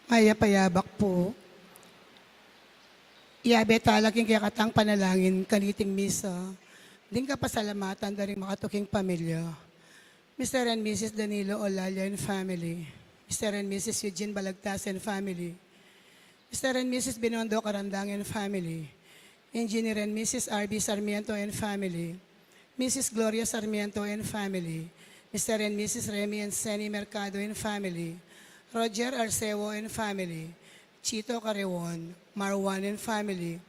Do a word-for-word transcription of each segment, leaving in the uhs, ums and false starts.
Mayap a yabak pu. Yabe tala king kekatang panalangin kaniting misa, ding kapasalamatan da ring makatuking pamilya. Mister and Missus Danilo Olalia and family. Mister and Missus Eugene Balagtas and family. Mister and Missus Binondo Karandang and family. Engineer and Missus R B Sarmiento and family. Missus Gloria Sarmiento and family. Mister and Missus Remy and Senny Mercado and family. Roger Arceo and family. Chito Carreon, Marwan and family.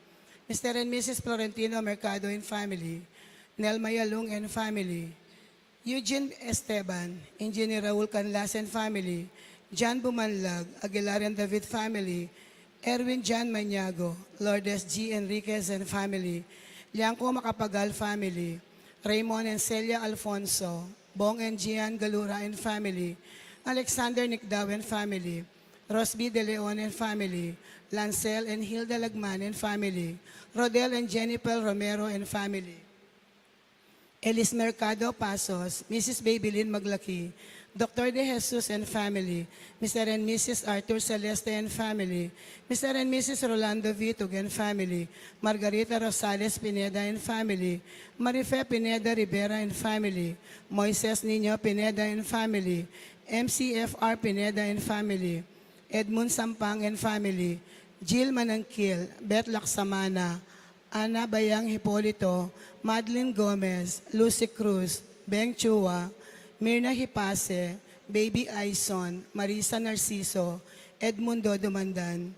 Mister and Missus Florentino Mercado and family. Nelma Yalung and family. Eugene Esteban, Engineer Raul Canlas and family, John Bumanlag, Aguilar and David family, Erwin John Maniago, Lourdes G Enriquez and family, Liangco Macapagal family, Raymond and Celia Alfonso, Bong and Gian Galura and family, Alexander Nicdao and family, Rosby De Leon and family, Lancel and Hilda Lagman and family, Rodel and Jennifer Romero and family. Elis Mercado Pasos, Missus Babylin Maglaki, Doctor De Jesus and family, Mister and Missus Arthur Celeste and family, Mister and Missus Rolando Vitug and family, Margarita Rosales Pineda and family, Marife Pineda Rivera and family, Moises Niño Pineda and family, M C F R Pineda and family, Edmund Sampang and family, Jill Manangkil, Beth Laksamana, Ana Bayang Hipolito, Madeline Gomez, Lucy Cruz, Beng Chua, Mirna Hipase, Baby Aison, Marisa Narciso, Edmundo Dumandan.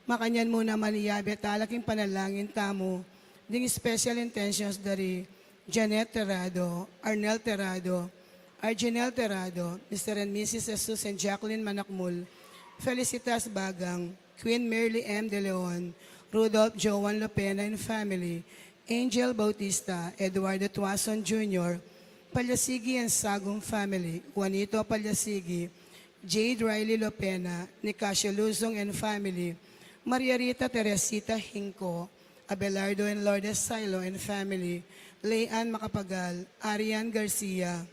Makanyan mu naman iyabe tala king panalangin tamu ding special intentions da ri Janet Terrado, Arnel Terrado, Arginel Terrado, Mister and Missus Jesus and Jacqueline Manakmul, Felicitas Bagang, Queen Merly M. De Leon, Rudolph Joan Lopena and family, Angel Bautista, Eduardo Tuason Junior, Palyasigi and Sagum family, Juanito Palyasigi, Jade Riley Lopena, Nicasio Luzon and family, Maria Rita Teresita Hinco, Abelardo and Lourdes Silo and family, Leanne Macapagal, Arian Garcia,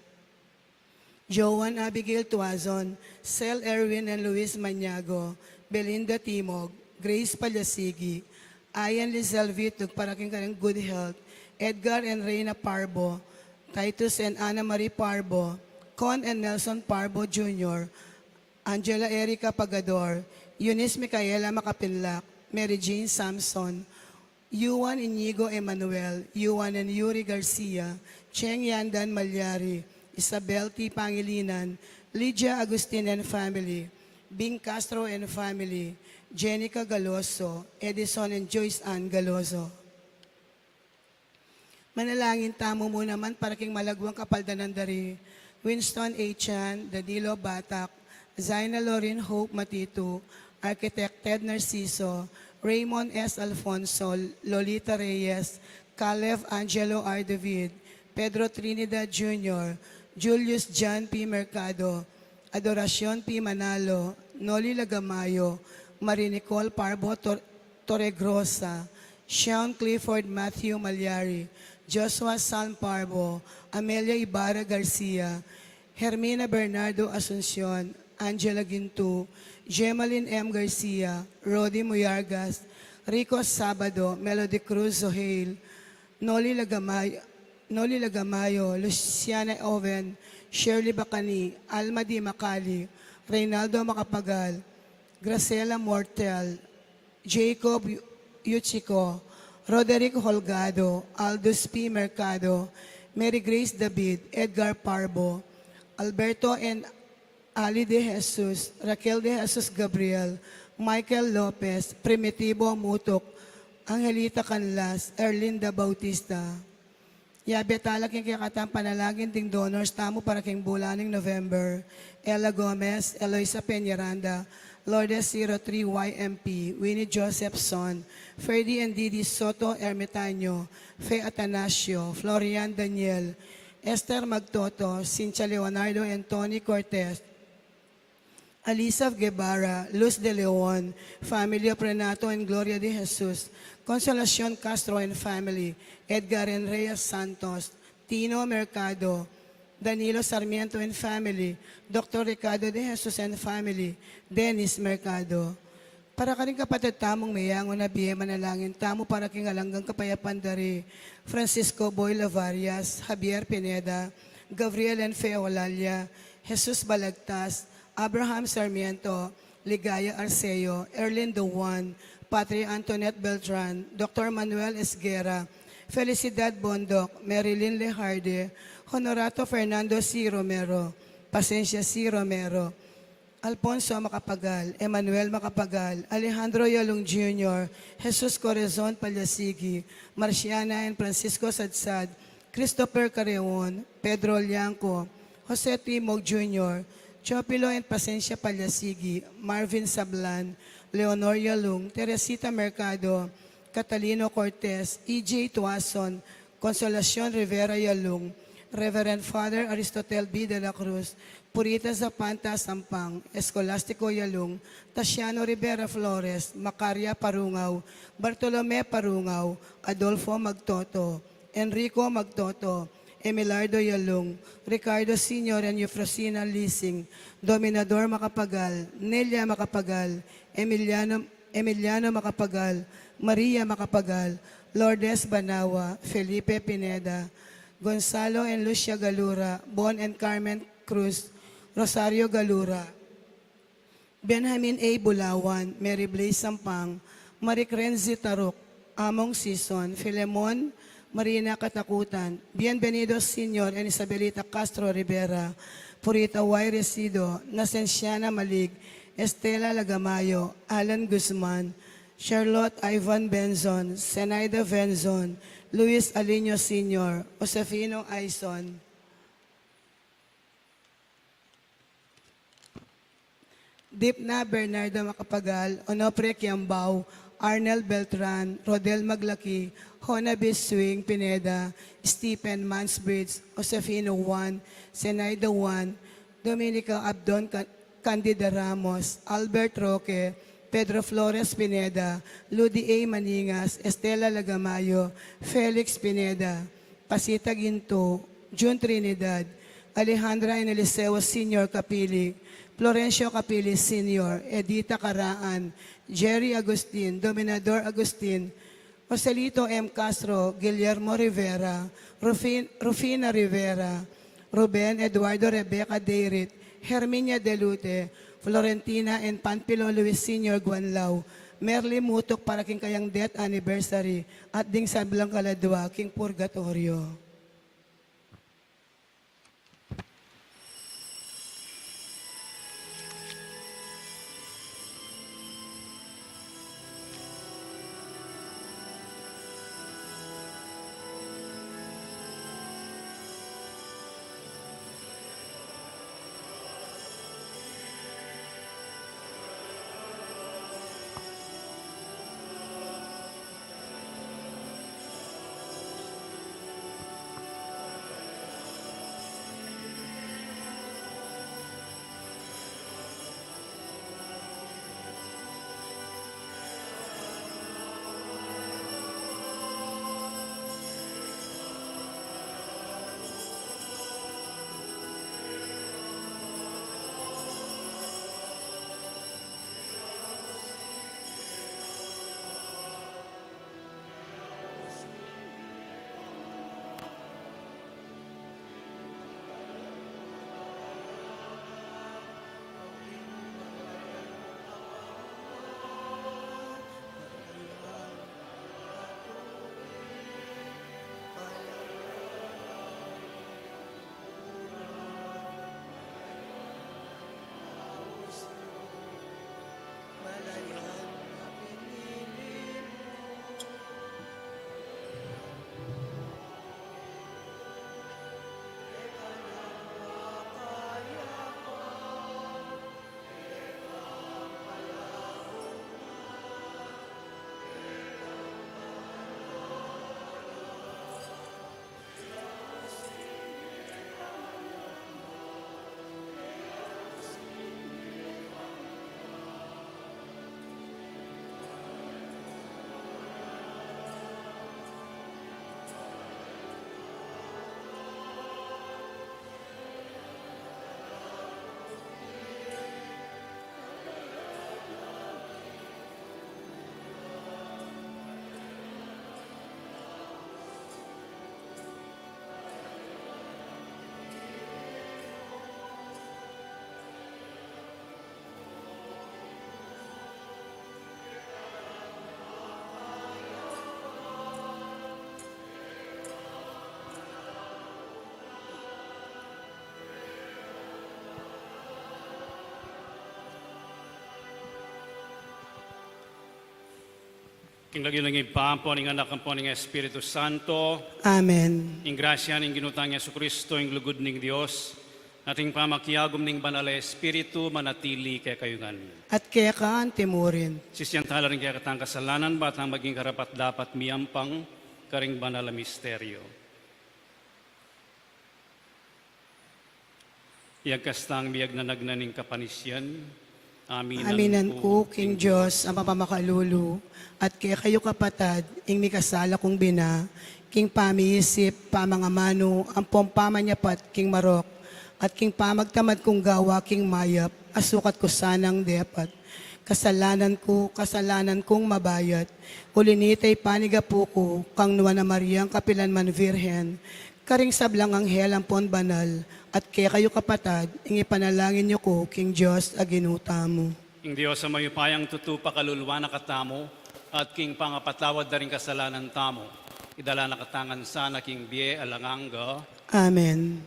Joan Abigail Tuazon, Sel Erwin and Luis Maniago, Belinda Timog, Grace Palyasigi, Ian Lizelle Vitug para king kanyang good health, Edgar and Reina Parbo, Titus and Ana Marie Parbo, Con and Nelson Parbo Junior, Angela Erica Pagador, Eunice Micaela Macapinlac, Mary Jane Samson, Yuan Inigo Emmanuel, Yuan and Yuri Garcia, Cheng Yandan Malyari, Isabel T. Pangilinan, Lydia Agustin and family, Bing Castro and family, Jenica Galoso, Edison and Joyce Ann Galoso. Manalangin tamu mu naman para king malagwang kapaldanan da ri Winston A. Chan, Danilo Batak, Zaina Lorin Hope Matitu, Architect Ted Narciso, Raymond S. Alfonso, Lolita Reyes, Caleb Angelo R. David, Pedro Trinidad Junior, Julius John P. Mercado, Adoracion P. Manalo, Noli Lagamayo, Marie Nicole Parbo Tor-, Torregrosa, Sean Clifford Matthew Malyari, Joshua Sam Parbo, Amelia Ibarra Garcia, Hermina Bernardo Asuncion, Angela Gintu, Gemaline M. Garcia, Rodi Muyargas, Rico Sabado, Melody Cruz Zohale, Noli Lagamayo, Noli Lagamayo, Luciana Owen, Shirley Bacani, Alma D. Macali, Reynaldo Macapagal, Graciela Mortel, Jacob Yu-, Yuchiko, Roderick Holgado, Aldous P. Mercado, Mary Grace David, Edgar Parbo, Alberto N. Ali De Jesus, Raquel De Jesus Gabriel, Michael Lopez, Primitivo Mutok, Angelita Canlas, Erlinda Bautista. Yabe tala king kekatang panalangin ding donors tamu para king bulan ning November: Ella Gomez, Eloisa Peñaranda, Lourdes zero three Y M P, Winnie Josephson, Ferdy and Didi Soto Ermitaño, Fe Atanasio, Florian Daniel, Esther Magtoto, Cynthia Leonardo and Tony Cortez, Alisa Guevara, Luz De Leon, family of Renato and Gloria De Jesus, Consolacion Castro and family, Edgar and Rhea Santos, Tino Mercado, Danilo Sarmiento and family, Doktor Ricardo de Jesus and family, Dennis Mercado. Para karing kapatad tamung meyangu na bie, manalangin tamu para king alang anggang kapayapan da ri Francisco Boy Lavarias, Javier Pineda, Gabriel and Fe Olalia, Jesus Balagtas, Abraham Sarmiento, Ligaya Arceo, Erlin Duan, Patria Antoinette Beltran, Doktor Manuel Esguerra, Felicidad Bondoc, Marilyn Lejarde, Honorato Fernando C. Romero, Pasencia C. Romero, Alfonso Macapagal, Emmanuel Macapagal, Alejandro Yalung Junior, Jesus Corazon Palyasigi, Marciana and Francisco Sadsad, Christopher Careon, Pedro Lianco, Jose Timog Junior, Teofilo and Pasencia Palyasigi, Marvin Sablan, Leonor Yalung, Teresita Mercado, Catalino Cortez, E J Tuason, Consolacion Rivera Yalung, Reverend Father Aristotel B. de la Cruz, Purita Zapanta Sampang, Escolastico Yalung, Tasiano Rivera Flores, Macaria Parungaw, Bartolome Parungaw, Adolfo Magtoto, Enrico Magtoto, Emilardo Yalung, Ricardo Senior and Eufrosina Lising, Dominador Macapagal, Nelia Macapagal, Emiliano, Emiliano Macapagal, Maria Macapagal, Lourdes Banawa, Felipe Pineda, Gonzalo and Lucia Galura, Bon and Carmen Cruz, Rosario Galura, Benjamin A. Bulawan, Mary Blaze Sampang, Marie Crenzy Taruk, Among Sison, Filemon, Marina Katakutan, Bienvenido Senior and Isabelita Castro Rivera, Purita Y. Resido, Nasenciana Malig, Estela Lagamayo, Alan Guzman, Charlotte Ivan Benzon, Zenaida Benzon, Luis Aliño Senior, Josefino Aison, Dipna Bernardo Macapagal, Onofre Kiambao, Arnel Beltran, Rodel Maglaki, Honabis Swing Pineda, Stephen Mansbridge, Josefino Juan, Zenaida Juan, Dominica Abdon Ca-, Candida Ramos, Albert Roque, Pedro Flores Pineda, Ludi A. Maningas, Estela Lagamayo, Felix Pineda, Pasita Ginto, Jun Trinidad, Alejandra and Eliseo Senior Capili, Florencio Capili Senior, Edita Caraan, Jerry Agustin, Dominador Agustin, Joselito M. Castro, Guillermo Rivera, Rufin-, Rufina Rivera, Ruben Eduardo Rebecca Deirit, Herminia Delute, Florentina and Panfilo Luis Senior Guanlao, Merly Mutuk para king kayang death anniversary, at ding sablang kaladwa king purgatorio. King lagyu ning Ibpa, ampo ning Anak, ampo ning Espiritu Santo. Amen. Ing grasya ning Ginu tang Jesucristo, ing lugud ning Dios, at ing pamakiagum ning Banal a Espiritu manatili kekayu ngan. At keka antimurin. Sisian tala ring kekatang kasalanan, ba tang maging karapat-dapat miyampang karing banal a misteryo. Iyagkas tang biag na nagna ning kapanisian. Aminan ku king Dios a mapamakalulu, at kekayu kapatad, ing mikasala kung bina, king pamiisip, pamangamanu, ampong pamanyapat king marok, at king pamagtamad kung gawa king mayap, a sukat ku sanang depat. Kasalanan ku, kasalanan kung mabayat, uli nita ipanigapu ku kang Nuan a Mariang kapilan man Virgen, karing sablang anghel ampon banal, at kekayu kapatad, ing ipanalangin yu ku king Dios a Ginu tamu. Ing Dios a mayupayang tutu pakaluluan na katamu, at king pangapatawad da ring kasalanan tamu, idala na katamu ngan sana king bie alang angga. Amen.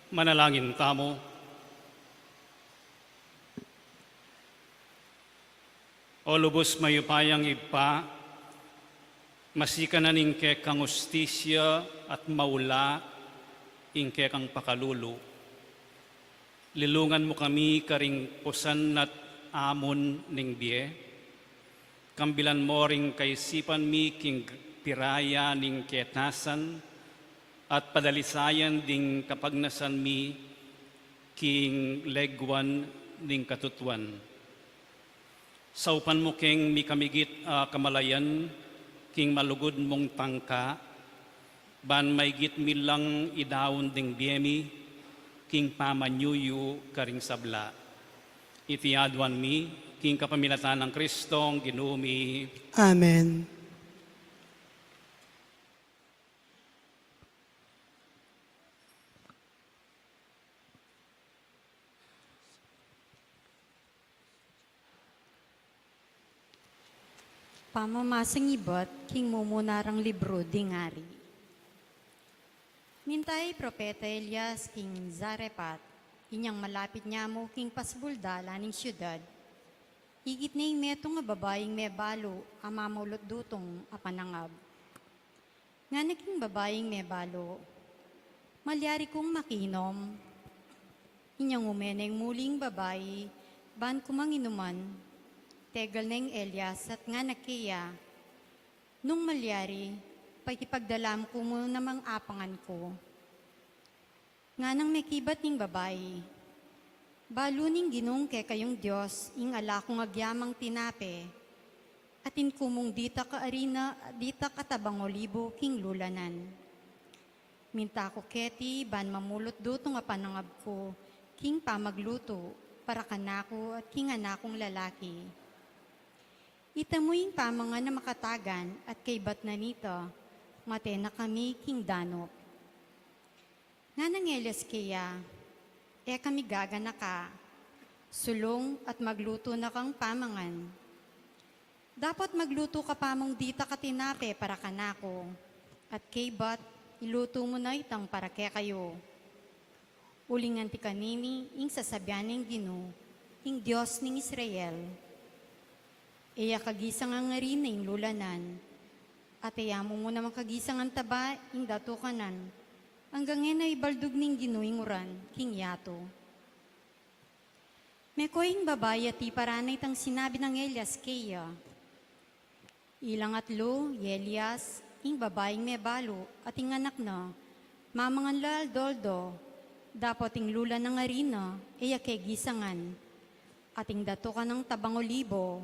Manalangin tamu. O lubus mayupayang Ibpa, masikan na ning kekang ustisya at maula ing kekang pakalulu. Lilungan mu kami karing pusan at amun ning bie. Kambilan mo ring kaisipan mi king piraya ning ketasan at padalisayan ding kapagnasan mi king leguan ning katutuan. Saupan mu keng mikamigit a kamalayan king malugud mung tangka, ban maigit mi lang idaun ding bie mi king pamanyuyu karing sabla. Iti aduan mi king kapamilatan nang Kristong Ginu mi. Amen. Pamamasang ibat king mumuna rang libru ding ari. Minta i propeta Elias king Zarephath, inyang malapit ne mu king pasbul dalan ning siudad, ikit ne ing metung a babaing mebalu a mamulutdutung a panangab. Ngana king babaing mebalu, "Malyari kung makinom?" Inyang ume neng muli ing babai ban ku manginuman, tegal neng Elias at ngana keya, "Nung malyari, pakipagdalam ku mu namang apangan ku." Nganang mekibat ning babai, "Balu ning Ginung kekayung Dios ing ala kung agyamang tinape, atin ku mung ditak a arina, ditak a tabang olibu king lulanan. Minta ku keti ban mamulutdutung a panangab ku king pamaglutu para kanaku at king anak kung lalaki. Itamu ing pamangan a makatagan at kaybat na nita, mate na kami king danup." Nganang Elias keya, "E ka migaganaka. Sulung at maglutu na kang pamangan. Dapot maglutu ka pa mung ditak a tinape para kanaku, at kaybat ilutu mu na itang para kekayu. Uling anti kanini ing sasabian ning Ginu, ing Dios ning Israel. E ya kagisangan arina ing lulanan, at e ya mu mu namang kagisangan taba ing datukanan, anggang e na ibaldug ning Ginu ing uran king yatu." Meko ing babai at tiparan na itang sinabi nang Elias keya. Ilang atlu i Elias, ing babaing mebalu at ing anak na, mamangan la aldo-aldo, dapot ing lulanan arina e ya kegisangan, at ing datukan nang tabang olibo,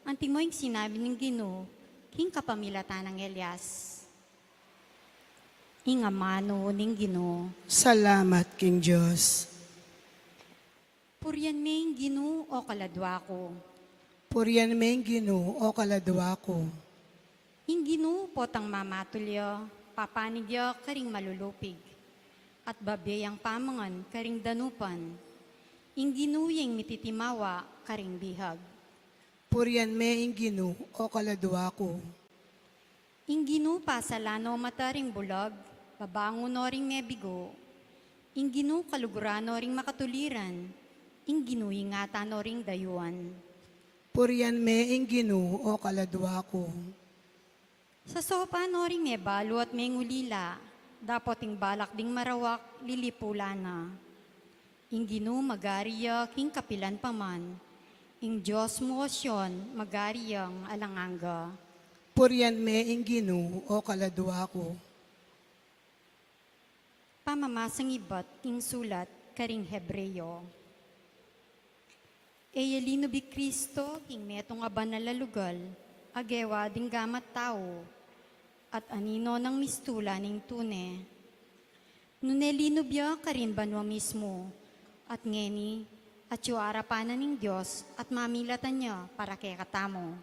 antimo ing sinabi ning Ginu king kapamilatan nang Elias. Ing amanu ning Ginu. Salamat king Dios. Purian me ing Ginu, o kaladua ku. Purian me ing Ginu, o kaladua ku. Ing Ginu potang mamatul ya, papanig ya karing malulupig, at babie yang pamangan karing danupan. Ing Ginu yang mititimawa karing bihag. Purian me ing Ginu, o kaladua ku. Ing Ginu pasalan no mata ring bulag, babangun no ring mebigu. Ing Ginu kaluguran no ring makatuliran, ing Ginu ingatan no ring dayuan. Purian me ing Ginu, o kaladua ku. Sasaupan no ring mebalu at mengulila, dapot ing balak ding marawak lilipulan na. Ing Ginu magari ya king kapilan pa man, ing Dios mu, O Sion, magari yang alang angga. Purian me ing Ginu, o kaladua ku. Pamamasang ibat ing sulat karing Hebreo. E ya linub i Kristo king metung a banal a lugal a gewa ding gamat tau, at anino nang mistula ning tune. Nune linub ya karin banua mismu, at ngeni atyu arapan na ning Dios at mamilatan ya para kekatamu.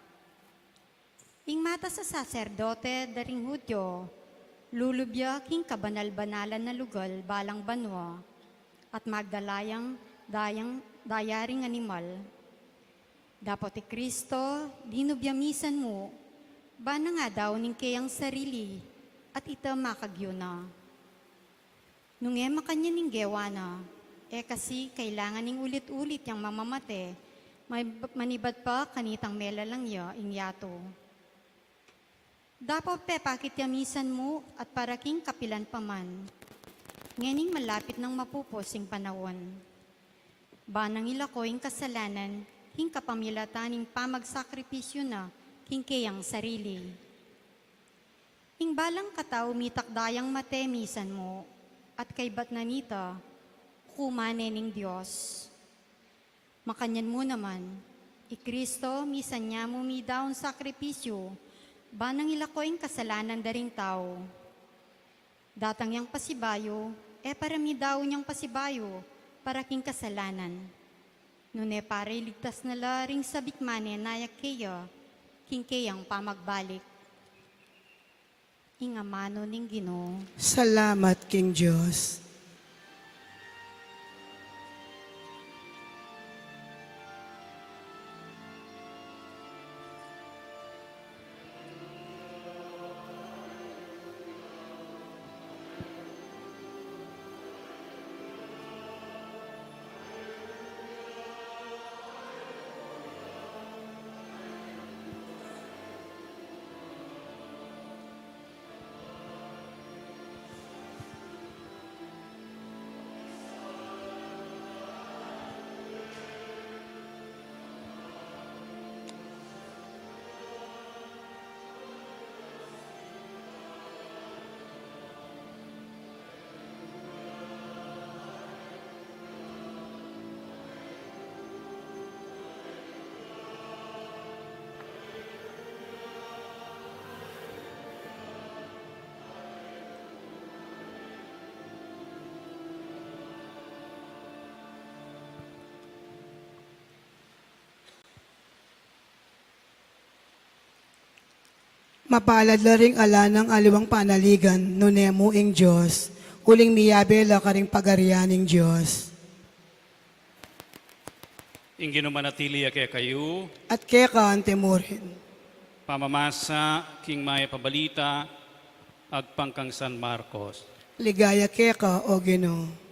Ing matas a saserdote da ring Judio, lulub ya king kabanal-banalan a lugal balang banua, at magdala yang dayang, daya ring animal. Dapot i Kristo, linub ya misan mu, ban nang adaun ing keyang sarili, at ita makagyu na. Nung e makanyan ing gewa na, e kasi kailangan ning ulit-ulit yang mamamate, ma-, manibat pa kanitang melalang ya ing yatu. Dapot pepakit ya misan mu at para king kapilan pa man, ngening malapit nang mapupus ing panaun. Ban nang ilako ing kasalanan king kapamilatan ning pamagsakripisyu na king keyang sarili. Ing balang katau mitakda yang mate misan mu, at kaybat na nita, Kumanen ning Dios. Makanyan mu naman, i Kristo misan ya mu midaun sakripisyu, ba nang ilako ing kasalanan da ring tau. Datang yang pasibayu, e para midaun yang pasibayu para king kasalanan, nune para iligtas na la ring sabik manen a naya keya king keyang pamagbalik. Ing amanu ning Ginu. Salamat king Dios. Mapalad la ring ala nang aliwang panaligan, nune mu ing Dios, uling miyabe la karing pagarian ning Dios. Ing Ginu manatili ya kekayu. At keka anti mu rin. Pamamasa king Mayap a Balita agpang kang San Marcos. Ligaya keka, o Ginu.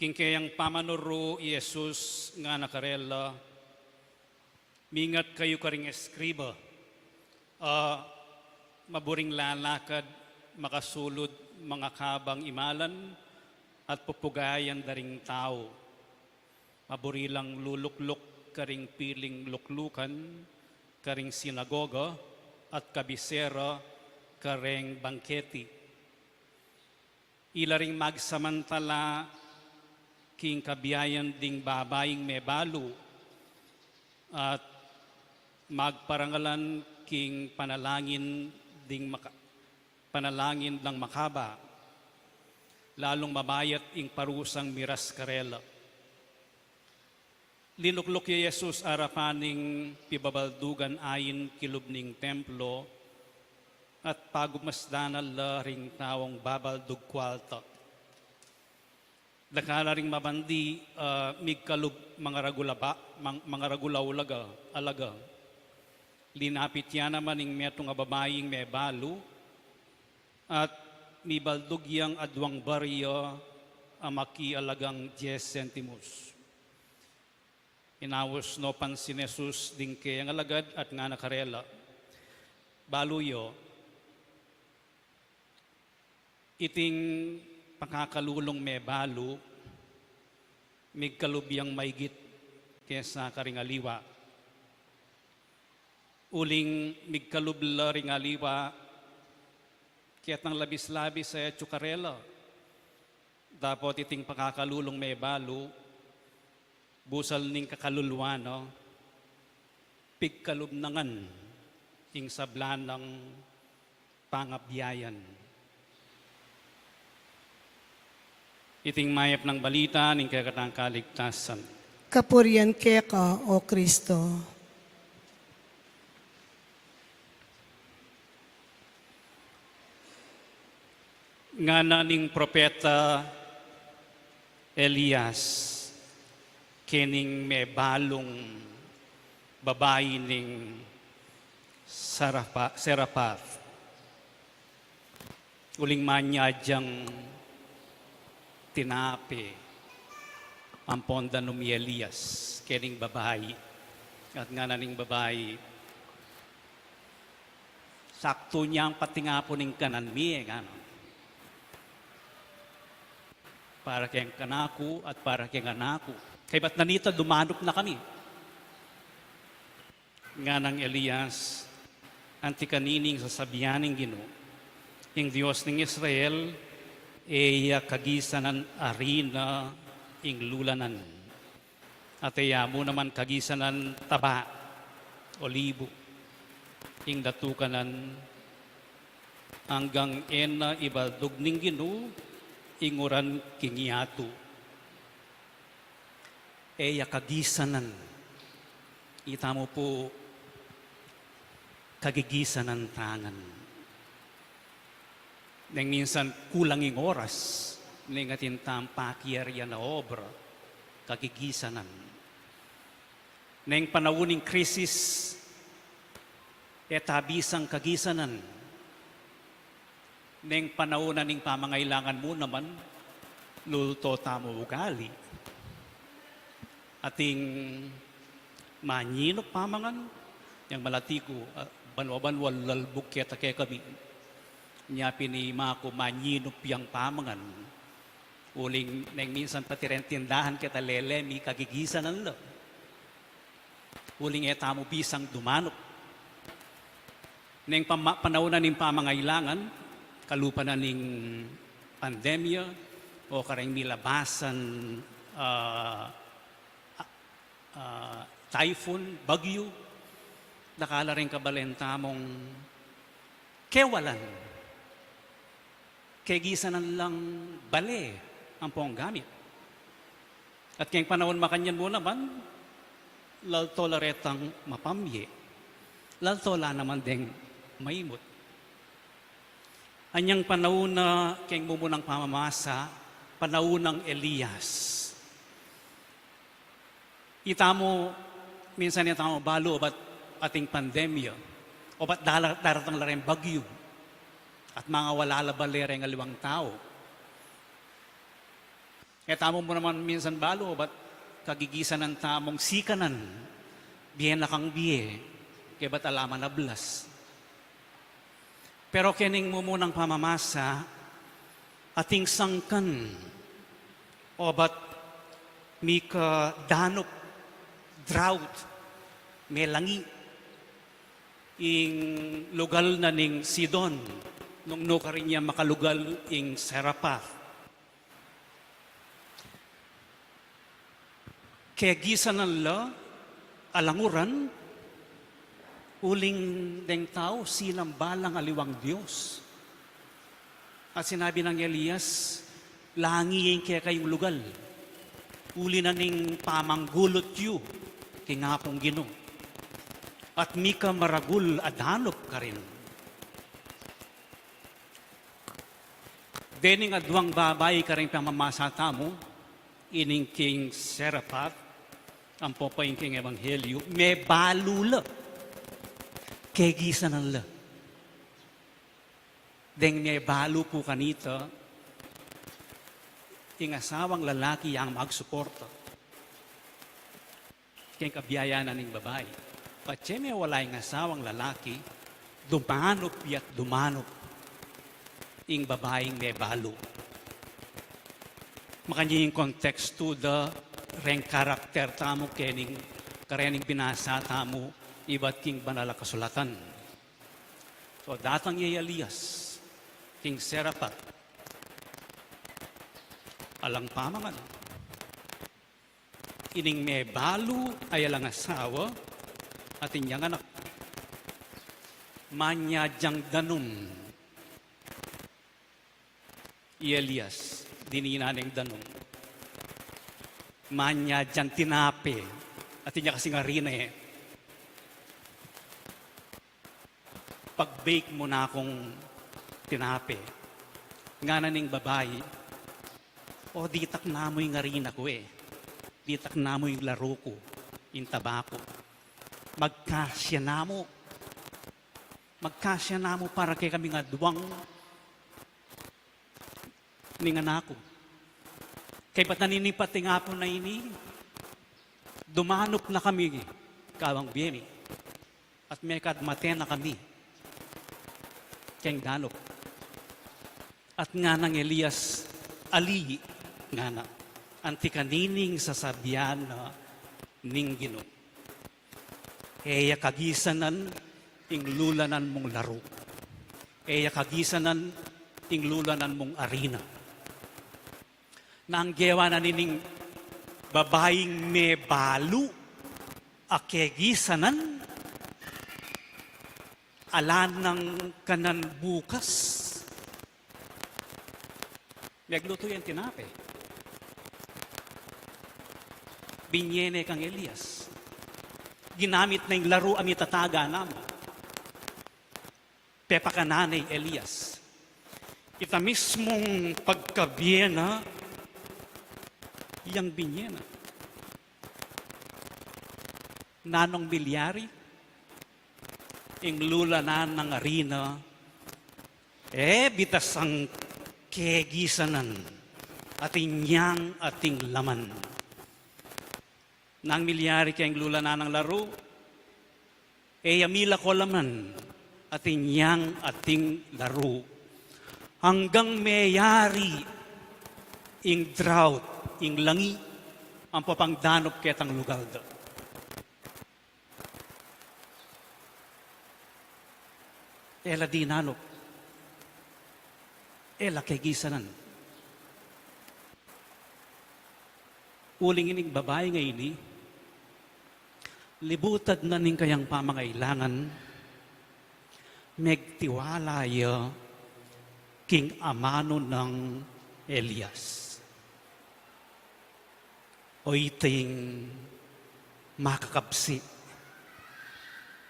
King keyang pamanuru i Jesus ngana karela, "Mingat kayu karing eskriba a maburing lalakad makasulud mangakabang imalan at pupugayan da ring tau. Maburi lang lulukluk karing piling luklukan, karing sinagoga, at kabisera kareng bangketi. Ila ring magsamantala king kabiayan ding babaing mebalu, at magparangalan king panalangin ding maka-, panalangin dang makaba, lalung mabayat ing parusang miras karela." Linukluk ya i Jesus arapan ning pibabaldugan ain kilub ning templo, at pagmasdan na la ring taung babaldug kualta. Dakal la ring mabandi, ah, migkalub mangaragul a ba-, mang-, mangaragul a ulaga, alaga. Linapit ya naman ing metung a babaing mebalu, at mibaldug yang aduang barya a makialagang dies sentimus. Inaus no pa ing Jesus ding keyang alagad at ngana karela, "Balu yu, iting pakakalulung mebalu, migkalub yang maigit kesa karing aliwa. Uling migkalub la ring aliwa, ketang labis-labis a atyu karela. Dapot iting pakakalulung mebalu, busal ning kakaluluan na, pigkalub na ngan ing sabla nang pangabiayan." Iting mayap nang balita ning kekatang kaligtasan. Kapurian keka, O Kristo. Ngana ning propeta Elias kening mebalung babai ning Sarapa-, Seraphat, uling manyad yang tinape ampon danum i Elias kening babai. At ngana ning babai, "Saktu nyang patingapun ing kanan mi e, ngana, para keng kanaku at para keng anaku." Kaybat na nita, dumanup na kami. Nganang Elias, anti kanining sasabian ning Ginu, ing Dios ning Israel, e ya kagisanan arina ing lulanan, at e ya mu naman kagisanan taba, olibu, ing datukanan, anggang e na ibaldug ning Ginu ing uran king yatu. E ya kagisanan. Ita mu pu, kagigisanan ta ngan. Neng minsan kulang ing oras, neng atin tang pakiyarian a obra, kagigisanan. Neng panaun ning krisis, e ta bisang kagisanan. Neng panaun na ning pamangailangan mu naman, lulto tamu ugali. Ating manyinup pamangan, yang malati ku, ah, banwa-banwa lalbug keta kekami. Nya pin i ima ku manyinup yang pamangan. Uling neng minsan pati reng tindahan keta lele mi kagigisanan la. Uling e tamu bisang dumanup. Neng pama-, panaun na ning pamangailangan, kalupa na ning pandemya, o kareng milabasan, ah, ah, ah, typhoon, bagyu, dakal la reng kabalen tamung kewalan. Kegisanan lang bale ampong gamit. At keng panaun makanyan mu naman, lalto la retang mapamye. Lalto la naman deng maimut. Anyang panaun na keng mumunang pamamasa, panaun nang Elias. Ita mu, minsan ita mu balu obat ating pandemya, obat dala-, daratang la reng bagyu, at mangawala la bale reng aliwang tau. E tamu mu naman minsan balu obat kagigisanan tamung sikanan, bie na kang bie, kebat ala man ablas. Pero kening mumunang pamamasa, ating sangkan, obat mika danup, drought, melangi, ing lugal na ning Sidon, nung nukarin ya makalugal ing Zarephath. Kegisanan la, alang uran, uling deng tau sinamba lang aliwang dios. At sinabi nang Elias, langi ing kekayung lugal, uli na ning pamanggulut yu king Apung Ginu, at mika maragul a danup karin. Dening aduang babai kareng pamamasa tamu, ining king Zarephath, ampo pa ing king Ebanghelyu, mebalu la. Kegisanan la. Deng mebalu pu kanita, ing asawang lalaki yang magsuporta keng kabiayan na ning babai. Patse mewala ing asawang lalaki, dumanup ya't dumanup ing babaing mebalu. Makanyan ing kontekstu da reng karakter tamu kening karening binasa tamu ibat king Banal a Kasulatan. So, datang ya i Elias king Zarephath. Alang pamangan. Ining mebalu a alang asawa, atin yang anak. Manyad yang danum i Elias, dinina neng danum. Manyad yang tinape, atin ya kasing arina e. Pag-bake mu na kung tinape. Ngana ning babai, "O, ditak na mu ing arina ku e. Ditak na mu ing laru ku, ing taba ku. Magkasya na mu. Magkasya na mu para kekaming aduang ning anak ku. Kaybat na nini, pati ing apun a ini, dumanup na kami kabang bie mi. At mekad mate na kami keng danup." At nganang Elias, "Ali," ngana. Anti kanining sasabian na ning Ginu. E ya kagisanan ing lulanan mung laru. E ya kagisanan ing lulanan mung arina. Nang gewa na nining babaing mebalu a kegisanan, ala nang kanan bukas. Meglutu yang tinape. Binye ne kang Elias. Ginamit na ing laru a mitataga na mu. Pepakanan ne i Elias. Ita mismung pagkabie na, yang binye na. Nanung milyari? Ing lulanan nang arina, e bitasang kegisanan, atin yang ating laman. Nang milyari keng lulanan nang laru, e ya milako laman, atin yang ating laru. Anggang meyari ing drought, ing langi, ampo pang danup ketang lugal da. E la dinanup. E la kegisanan. Uling ining babai ngeni, libutad na ning kayang pamangailangan, megtiwala ya king amanu nang Elias. O iting makakabsi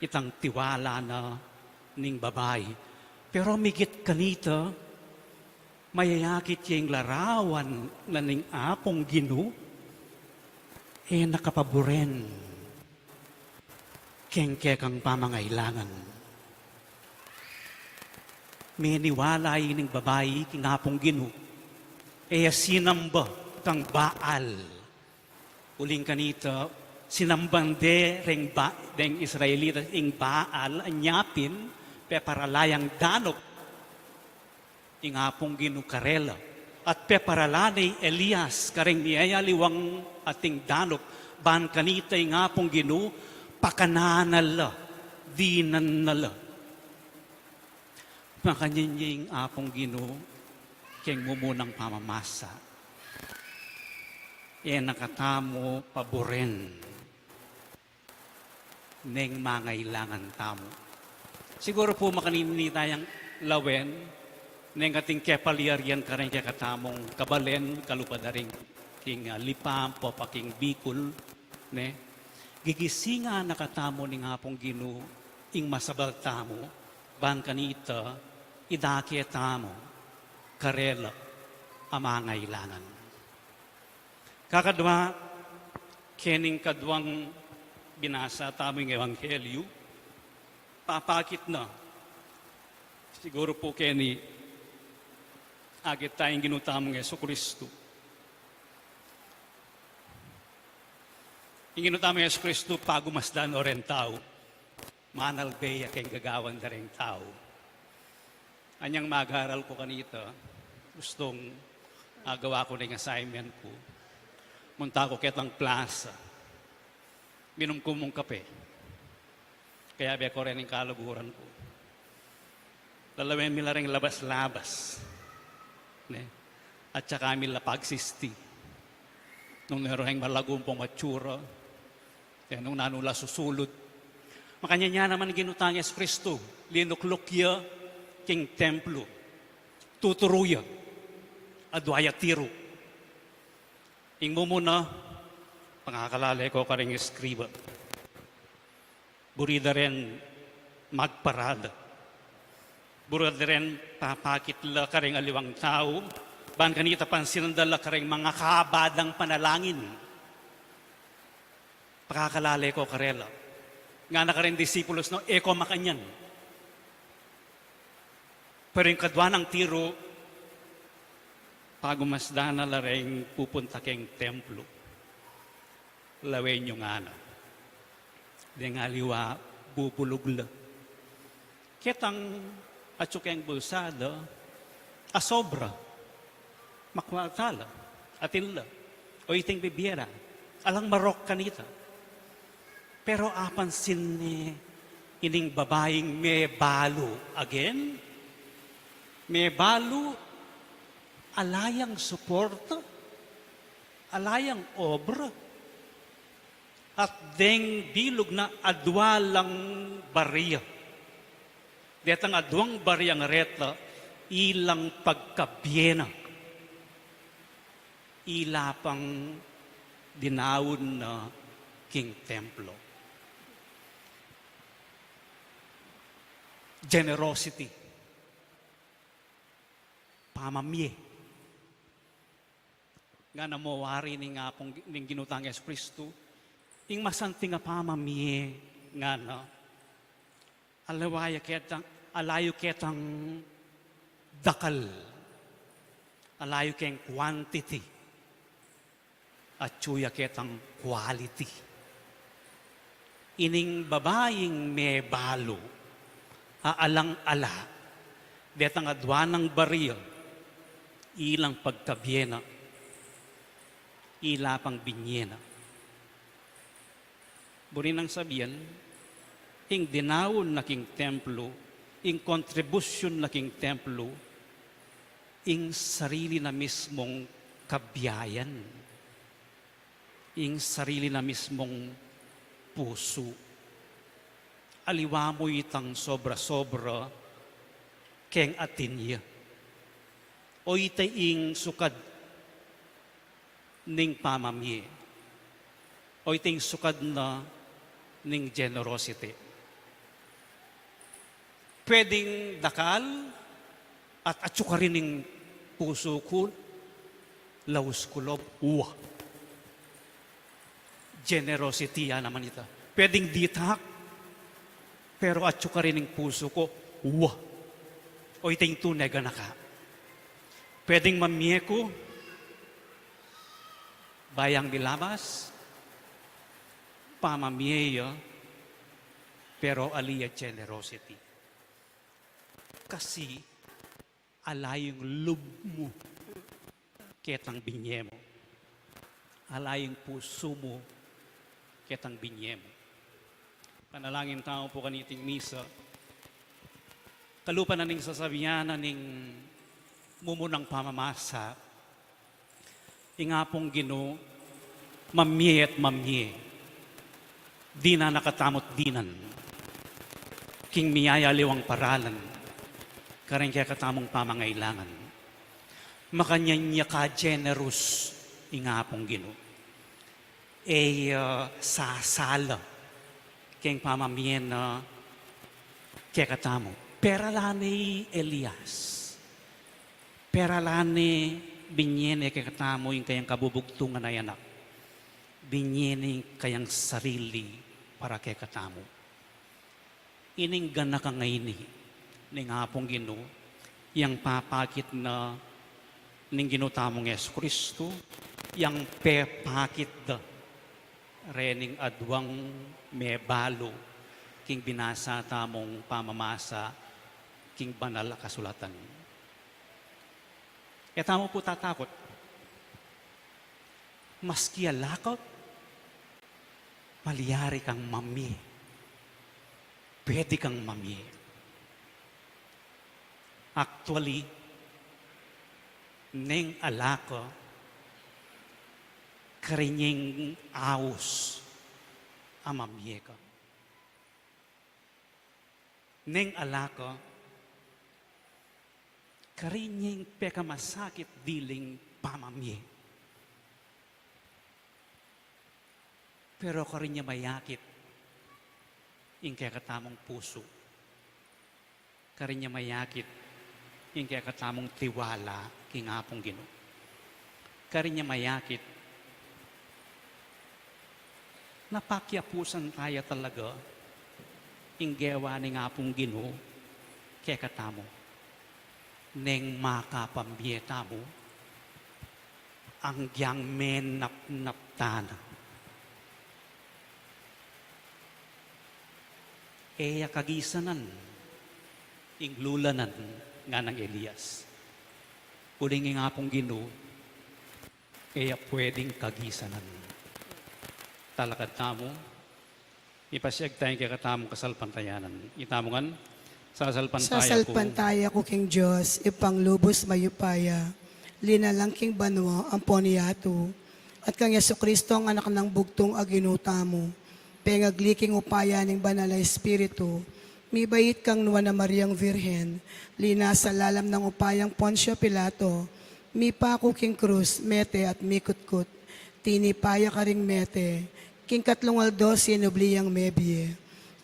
itang tiwala na ning babai. Pero migit kanita, mayayakit ya ing larawan na ning Apung Ginu, e na kapaburen keng kekang pamangailangan. Meniwala ining babai king Apung Ginu, e ya sinamba kang Baal. Uling kanita, sinamban de reng ba-, deng Israelita ing Baal, anya pin, peparala yang danup ing Apung Ginu karela. At peparala ne i Elias kareng miyayaliwang ating danup, ban kanita ing Apung Ginu, pakanan na la, dinan na la. Makanyan ya ing Apung Ginu keng mumunang pamamasa. E na katamu paburen neng mangailangan tamu. Siguru pu makanini tayang lawen neng ating kepalyarian kareng kekatamung kabalen, kalupa da ring king, ah, Lipa ampo pa king Bicol, ne? Gigisingan na katamu ning Apung Ginu ing masabal tamu, ban kanita idake tamu karela a mangailangan. Kakadwa, kening kaduang binasa tamung ebanghelyu, papakit na, siguru pu keni, agit taya ing Ginu tamung Jesucristo. Ing Ginu tamung Jesucristo, pagumasdan no reng tau. Manalbe ya keng gagawan da reng tau. Anyang mag-aral ku kanita, gustung agawa ku na ing assignment ku. Munta ku ketang plaza. Minum ku mung kape. Kayabe ku reng kaluguran ku. Lalawen mi la reng labas-labas. Ne? At saka mi la pagsisti. Nung meron reng malagu ampong matsura, e nung nanu la susulud. Makanyan ya naman ing Ginu tang Jesucristo, linukluk ya king templo. Tuturu ya. Adwa ya tiru. Ing mumuna, pangakalale ko karing eskriba. Buri da ren magparada. Buri da ren papakit la kareng aliwang tau, ban kanita pansinan da la kareng mangakaba dang panalangin. Pakakalale ko karela. Ngana kareng disipulus na, e ko makanyan. Pero ing kadwa nang tiru, pagumasdan na la reng pupunta keng templo. Lawen yu ngana. Deng aliwa bubulug la. Ketang atsu keng bulsa da, asobra. Makwalta la. Atin la. O iteng bibie ra, alang marok kanita. Pero apansin ne ining babaing mebalu, again, mebalu, ala yang suporta, ala yang obra, at deng bilug na adua lang baria. Detang aduang bariang reta, ilang pagkabie na, ila pang dinaun na king templo. Generosity. Pamamie. Ngana mo wari ning Apung, ning Ginu tang Jesucristo, ing masanting a pamamie, ngana, ala yu ketang, ala yu ketang dakal, ala yu keng quantity, atyu ya ketang quality. Ining babaing mebalu, a alang-ala, detang adua nang baria, ilang pagkabie na, ila pang binie na. Buri nang sabian, ing dinaun na king templo, ing kontribusyun na king templo, ing sarili na mismung kabiayan, ing sarili na mismung pusu. Aliwa mu itang sobra-sobra keng atin ya. O ita ing sukad ning pamamie. O ita ing sukad na ning generosity. Pwedeng dakal at atyu karin ing pusu ku, laus ku lub, wa. Generosity ya naman ita. Pwedeng ditak, pero atyu karin ing pusu ku, wa. O ita ing tune a ganaka. Pwedeng mamie ku, bayang bilabas, pamamie ya, pero ali ya generosity. Kasi ala ing lub mu ketang binie mu. Ala ing pusu mu ketang binie mu. Panalangin tamu pu kaniting misa. Kalupa na ning sasabian na ning mumunang pamamasa, ing Apung Ginu, mamie at mamie. Dinan na katamut dinan king miyayaliwang paralan karing kekatamung pamangailangan. Makanyan ya ka-generous ing Apung Ginu. E ya, ah, sasala keng pamamie na kekatamu. Pera la ne i Elias. Pera la ne binie ne kekatamu ing kayang kabubugtungan a anak. Binie ne ing kayang sarili para kekatamu. Ining ganaka ngeni ning Apung Ginu, yang papakit na ning Ginu tamung Jesucristo, yang pepakit da rening aduang mebalu king binasa tamung pamamasa king Banal a Kasulatan. E tamu pu tatakut. Maski ala ka, malyari kang mamie. Pwede kang mamie. Actually, neng ala ka, karin ya ing aus a mamie ka. Neng ala ka, karin ya ing pekamasakit diling pamamie. Pero karin ya mayakit ing kekatamung pusu. Karin ya mayakit ing kekatamung tiwala king Apung Ginu. Karin ya mayakit na pakiapusan taya talaga ing gewa ning Apung Ginu kekatamu. Neng makapamie tamu, anggiyang menapnap tana. E ya kagisanan ing lulanan nganang Elias. Uling ing Apung Ginu, E ya pwedeng kagisanan. Talakad tamu, ipasiag taya ing kekatamung kasalpantayanan. Itamu ngan, sasalpantaya ku. Sasalpantaya ku king Dios, Ibpang lubus mayupaya, linalang king banua ampon yatu, at kang Jesucristo, a Anak nang bugtung a Ginu tamu, pengagli king upaya ning Banal a Espiritu, mibait kang Nuan a Mariang Virgen, linasa lalam nang upayang Poncio Pilato, mipaku king krus, mete at mikutkut, tinipa ya karing mete, king katlung aldo sinubli yang mebie.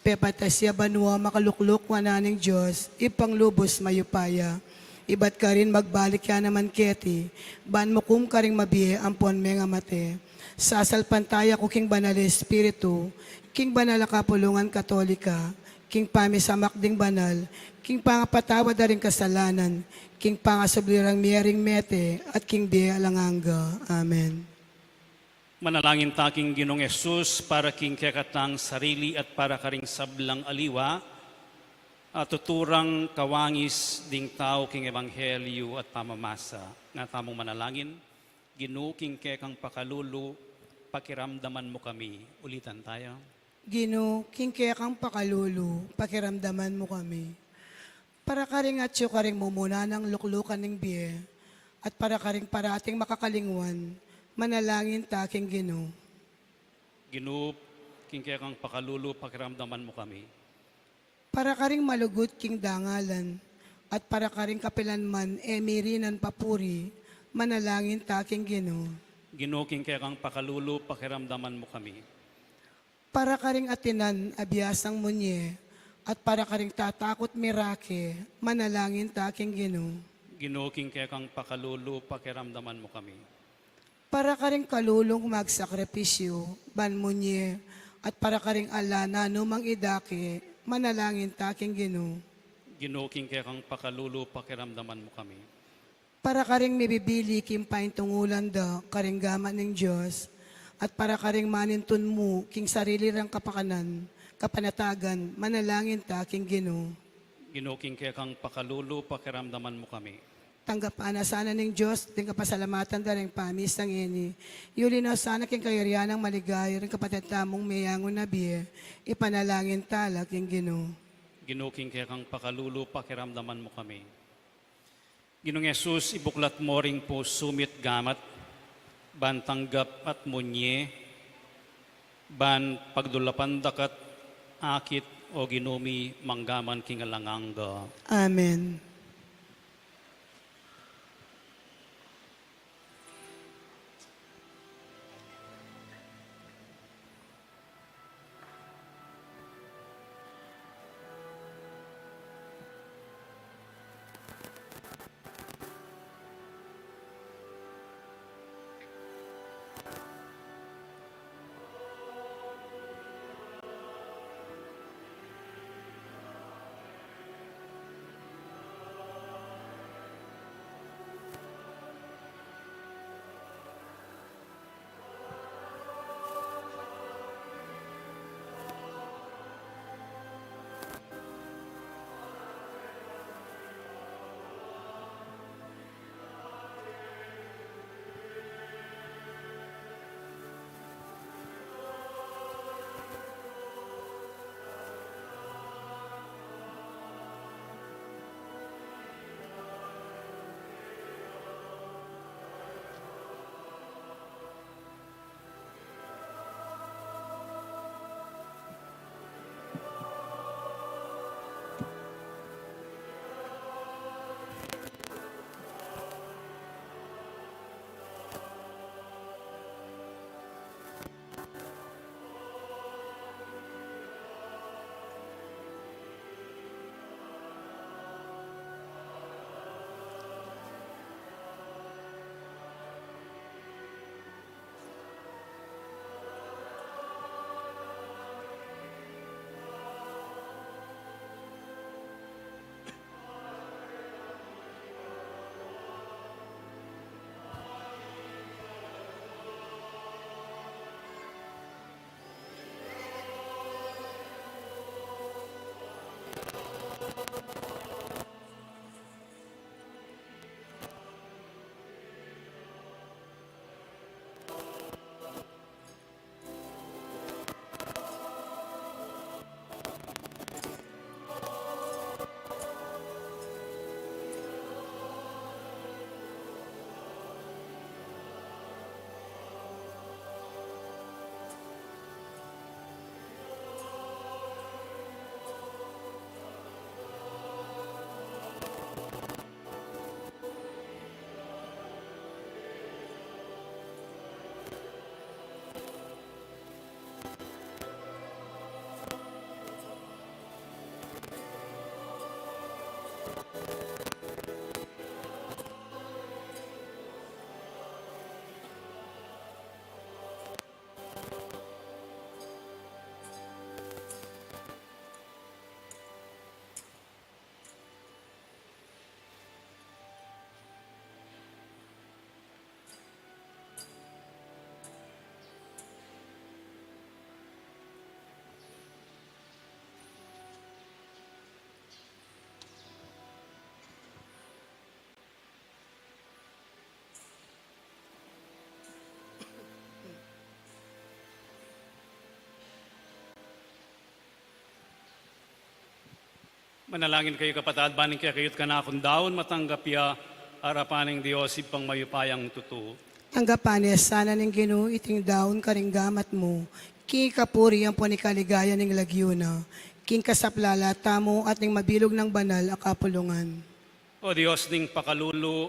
Pepatas ya banua, makalukluk wanan ning Dios, Ibpang lubus mayupaya. Ibat karin magbalik ya naman keti, ban mukum karing mabie ampon mengamate. Sasalpantaya ku king Banal a Espiritu, king Banal a Kapulungan Katolika, king pamisamak ding banal, king pangapatawad da ring kasalanan, king pangasubli rang mie ring mete, at king bie alang angga. Amen. Manalangin ta king Ginung Jesus para king kekatang sarili at para karing sablang aliwa a tuturang kawangis ding tau king ebanghelyu at pamamasa. Nga tamung manalangin, Ginu, king kekang pakalulu, pakiramdaman mu kami. Ulitan taya. Ginu, king kekang pakalulu, pakiramdaman mu kami. Para karing atyu karing mumuna nang luklukan ning bie, at para karing parating makakalingwan, manalangin ta king Ginu. Ginu, king kekang pakalulu, pakiramdaman mu kami. Para karing malugud king dangalan, at para karing kapilan man e mirinan papuri, manalangin ta king Ginu. Ginu, king kekang pakalulu, pakiramdaman mu kami. Para karing atinan a biasang munye, at para karing tatakut mirake, manalangin ta king Ginu. Ginu, king kekang pakalulu, pakiramdaman mu kami. Para karing kalulung magsakripisyu ban munye, at para karing ala nanumang idake, manalangin ta king Ginu. Ginu, king kekang pakalulu, pakiramdaman mu kami. Para karing mibibili king paintungulan da karing gamat ning Dios, at para karing manintun mu king sarili rang kapakanan, kapanatagan, manalangin ta king Ginu. Ginu, king kekang pakalulu, pakiramdaman mu kami. Tanggapan na sana ning Dios ding kapasalamatan da ring pamisang ini. Yuli na sana king kayarian nang maligaya ring kapatad tamung meyangu na bie, ipanalangin ta la king Ginu. Ginu, king kekang pakalulu, pakiramdaman mu kami. Ginung Jesus, ibuklat mu ring pusu mi't gamat, ban tanggap at munye, ban pagdulapan da ka't akit, o Ginu mi, manggaman king alang angga. Amen. Manalangin kayu, kapatad, ban ing kekayu't kanakung daun matanggap ya arapan ning Dios Ibpang mayupayang tutu. Tanggapan na sana ning Ginu iting daun karing gamat mu, king kapurian ampon king kaligayan ning lagyu na, king kasaplalan tamu at ning mabilug nang banal a kapulungan. O Dios ning pakalulu,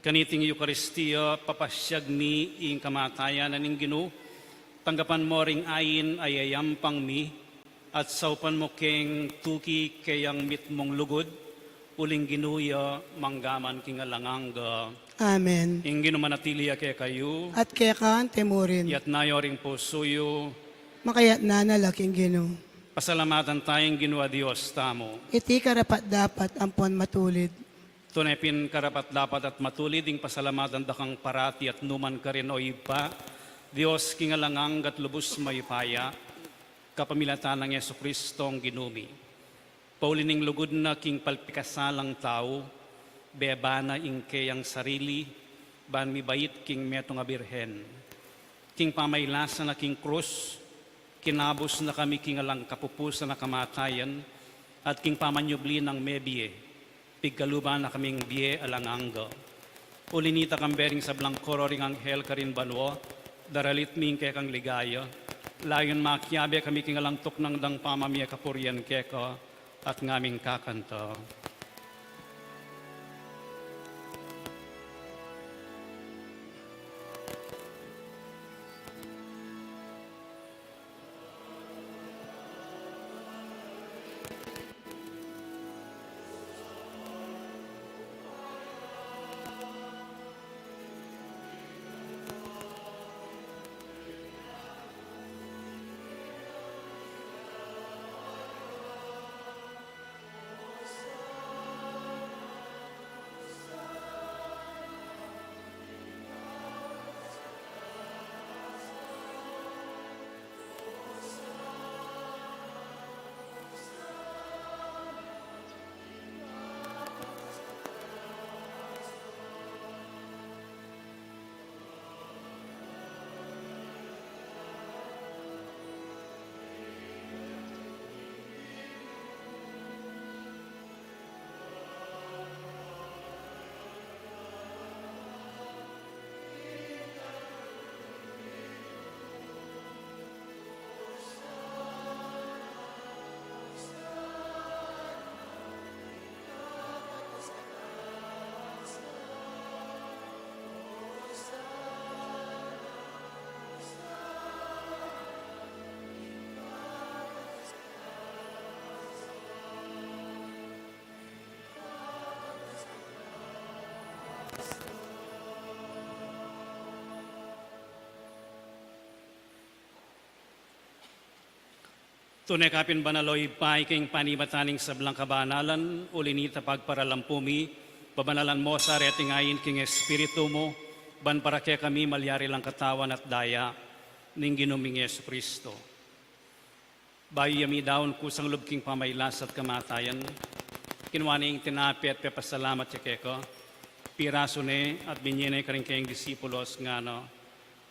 kaniting Eukaristia, papasyag mi ing kamatayan na ning Ginu, tanggapan mu ring ain a yayampang mi, at saupan mu keng tuki keyang mitmung lugud, uling Ginu ya mangga man king alang angga. Amen. Ing Ginu manatili ya kekayu. At keka anti mu rin. Iyatas yu ring pusu yu. Makayatas na la king Ginu. Pasalamatan taya ing Ginu a Dios tamu. Iti karapat-dapat ampon matulid. Tune pin karapat-dapat at matulid ing pasalamatan da kang parati at nukarin man, o Ibpa, Dios king alang angga at lubus mayupaya, kapamilatan nang Jesucristong Ginu mi. Pauli ning lugud na king palpikasalang tau, beba na ing keyang sarili, ban mibait king metung a birhen. King pamailasa na king krus, kinabus na kami king alang kapupusan a kamatayan, at king pamanyubli nang mebie, pigkaluban na kaming bie alang angga. Uli nita, kambe ring sablang koro ring anghel karin banua, daralit mi ing kekang ligaya, layun makiabe kami king alang tuknang dang pamamie kapurian keka, at ngaming kakanta. Tune ka pin banal, o Ibpa, ika ing panibatan ning sablang kabanalan, uli nita pagparalampu mi, babanalan mo sa reting ain king Espiritu mu, ban para kekami malyari lang katawan at daya ning Ginu ming Jesucristo. Bayu ya midaun kusang lub king pamailas at kamatayan, kinua ne ing tinape at pepasalamat ya keka, pirasu ne at binye ne karing kayang disipulos, ngana: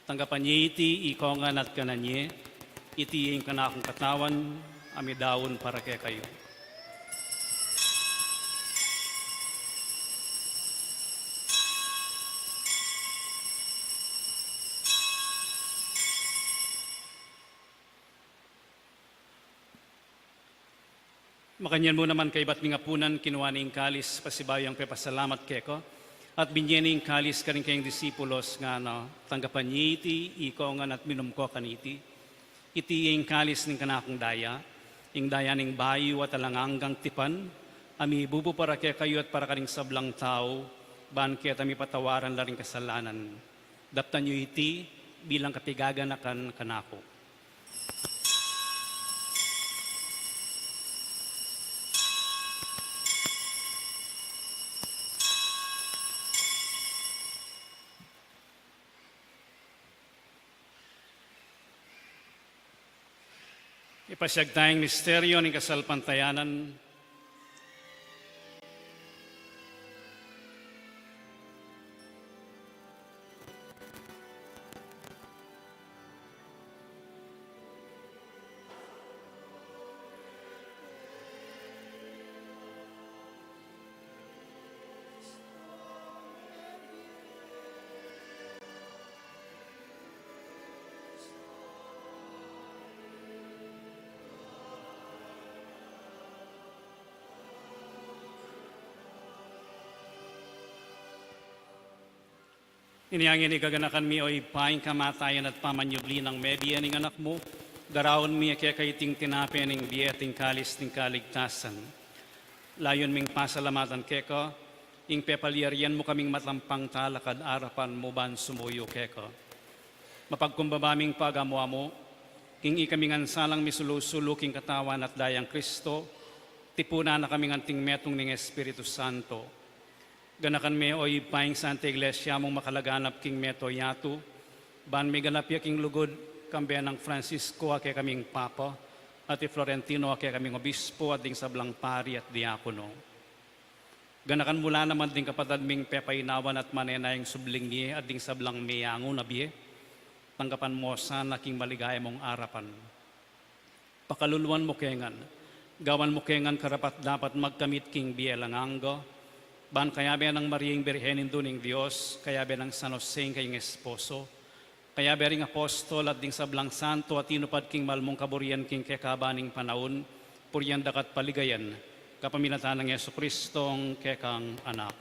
Tanggapan ye iti ikongan at kanan ye, iti ing kanakung katawan a midaun para kekayu. Makanyan mu naman kaybat ning apunan, kinua ne ing kalis, pasibayu yang pepasalamat keka, at binye ne ing kalis karing kayang disipulos, ngana: Tanggapan ye iti ikongan at minum ko kaniti. Iti ing kalis ning kanakung daya, ing daya ning bayu at alang anggang tipan, a mibubu para kekayu at para karing sablang tau, ban keta mipatawaran la ring kasalanan. Daptan yu iti bilang kapigaganakan kanaku. Ipasyag taya ing misteryo ning kasalpantayanan. Inya ngeni, gaganakan mi, o Ibpa, ing kamatayan at pamanyubli nang mebie ning Anak mu, daraun mi keka iting tinape ning bie at ing kalis ning kaligtasan. Layun ming pasalamatan keka ing pepalyarian mu kaming matampang talakad arapan mu ban sumuyu keka. Mapagkumbaba ming pagamu-amu king ikami ngan salang misulu-sulu king katawan at dayang Kristo, tipunan na kaming anting metung ning Espiritu Santo. Ganakan me, o Ibpa, ing Santa Iglesia mung makalaganap king mabilug a yatu, ban miganap ya king lugud, kambe nang Francisco a kekaming Papa, at i Florentino a kekaming Obispo, at ding sablang pari at diakono. Ganakan mu la naman ding kapatad ming pepainawan at manenaya ing subling mie at ding sablang meangu na bie, tanggapan mu la sana king maligaya mung arapan. Pakaluluan mu ke ngan, gawan mu ke ngan karapat-dapat magkamit king bie alang angga, ban kayabe nang Maria ing Birhen Indu ning Dios, kayabe nang San Jose ing kayang esposo, kayabe ring apostol at ding sablang santo a tinupad king mal mung kaburian king kekaban ning panaun, purian da ka at paligayan, kapamilatan nang Jesucristo a kekang Anak.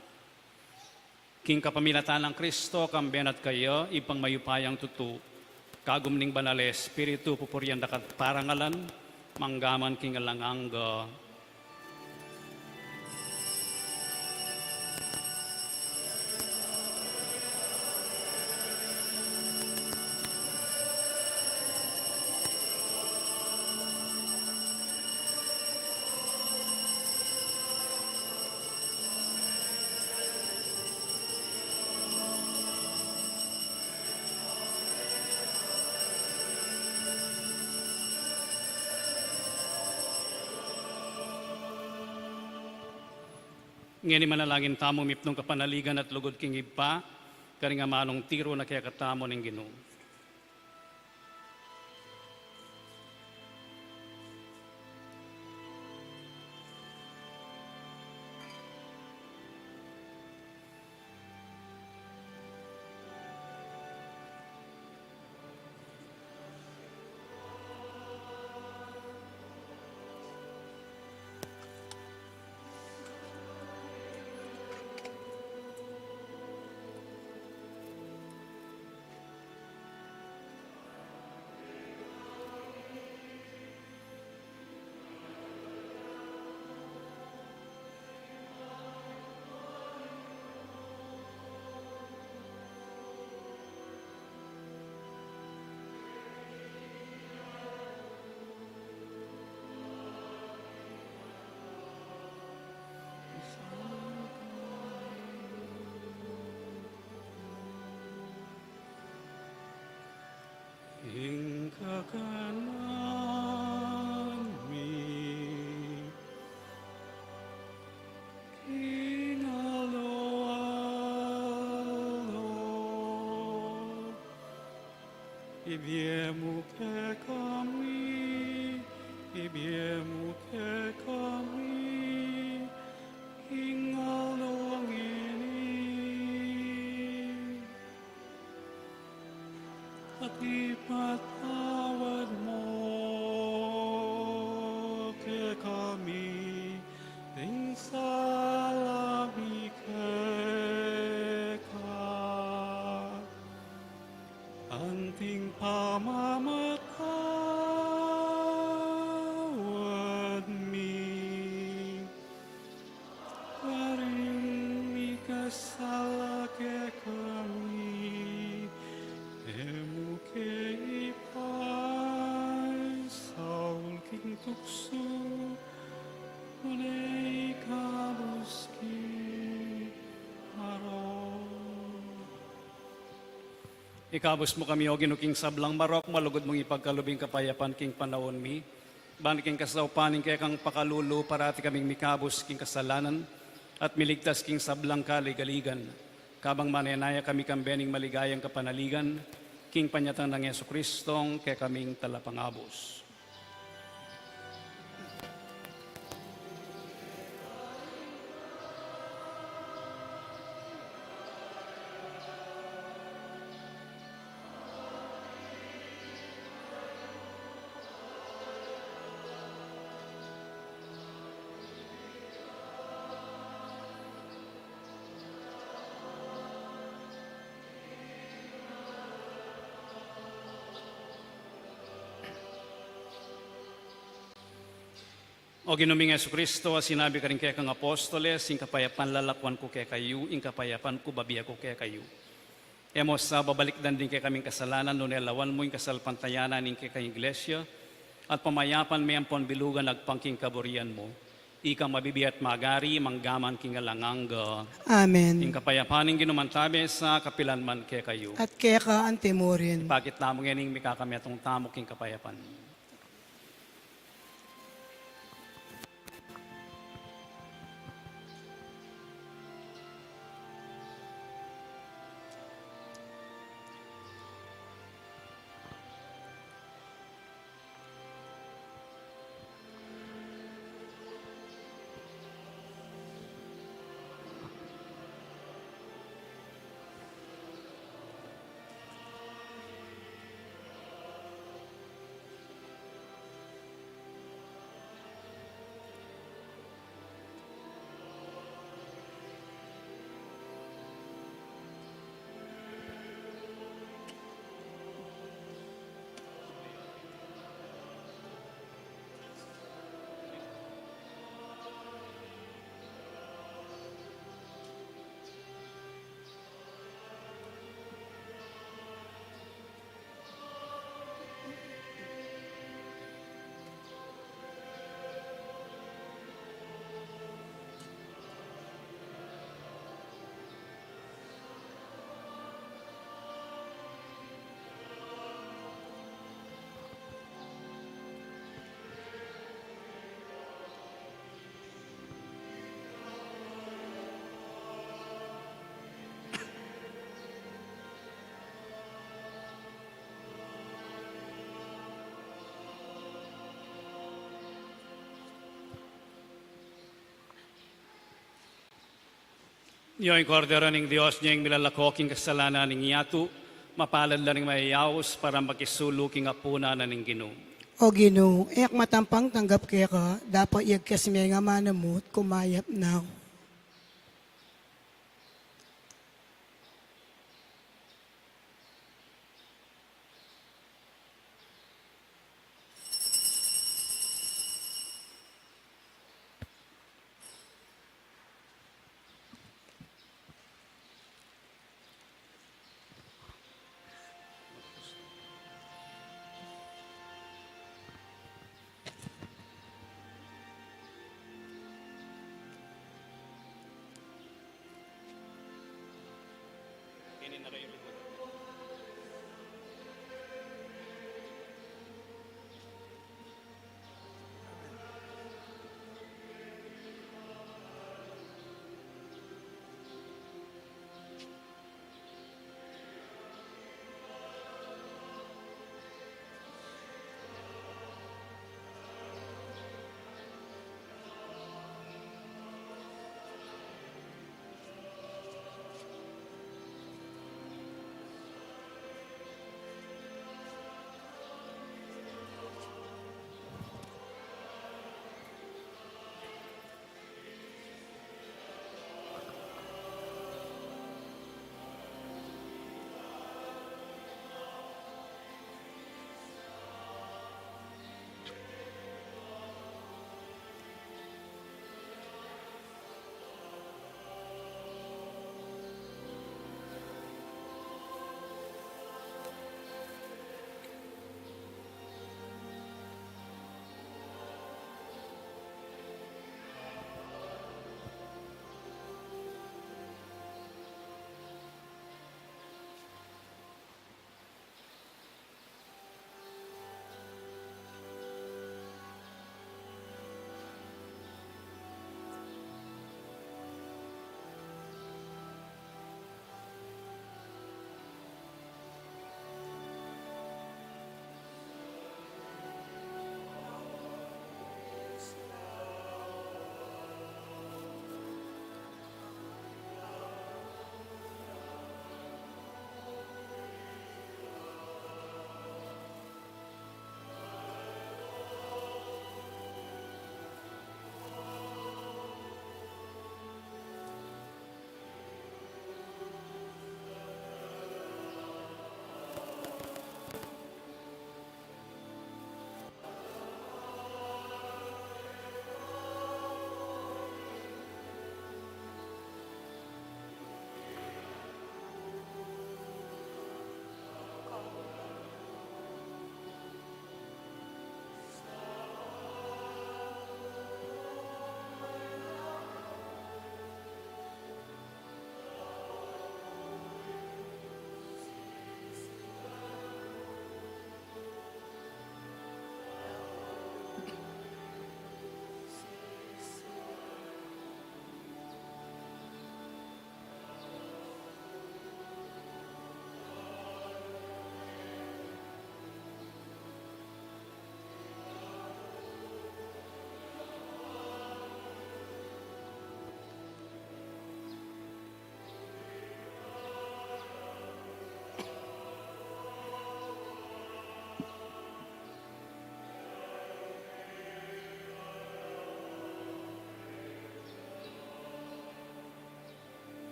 King kapamilatan nang Kristo, kambe na at kaya, Ibpang mayupayang tutu, kagum ning Banal a Espiritu, pupurian da ka at parangalan, mangga man king alang angga. Ngeni manalangin tamu mipnung kapanaligan at lugud king Ibpa, karing amanung tiru na kekatamu ning Ginu. Ing kakanan mi king aldo-aldo, ibie mu kekami, ibie mu kekami king aldo ngeni. At ipatawad mu kekami ding sala mi keka, anting pamamatawad mi karing mikasala kekami, e mu ke ipaisaul king tuksu, nune ikabus king marok. Ikabus mu kami, O Ginu, king sablang marok, malugud mung ipagkalub ing kapayapan king panaun mi, ban king kasaupan ning kekang pakalulu, parati kaming mikabus king kasalanan at miligtas king sablang kaligaligan, kabang manenaya kami kambe ning maligayang kapanaligan, king panyatang nang Jesucristo a kekaming Talapangabus. O Ginu ming Jesucristo, a sinabi karing kekang apostoles, ing kapayapan lalakuan ku kekayu, ing kapayapan ku bibie ku kekayu. E mu sa babalikdan ding kekaming kasalanan, nune lawan mu ing kasalpantayanan ning kekang iglesia, at pamayapan me ampon bilugan agpang king kaburian mu. Ikang mabibie at magari, mangga man king alang angga. Amen. Ing kapayapan ning Ginu mantabe sa kapilan man kekayu. At keka anti mu rin. Ipakit tamu ngening mikakametung tamu king kapayapan. Io ing Kordero ning Dios, nia ing milalako king kasalanan ning yatu. Mapalad la ring mayayaus para makisulu king apunan na ning Ginu. O Ginu, e ku matampang tanggap keka, dapot yagkas me ing amanu mu at kumayap na ku.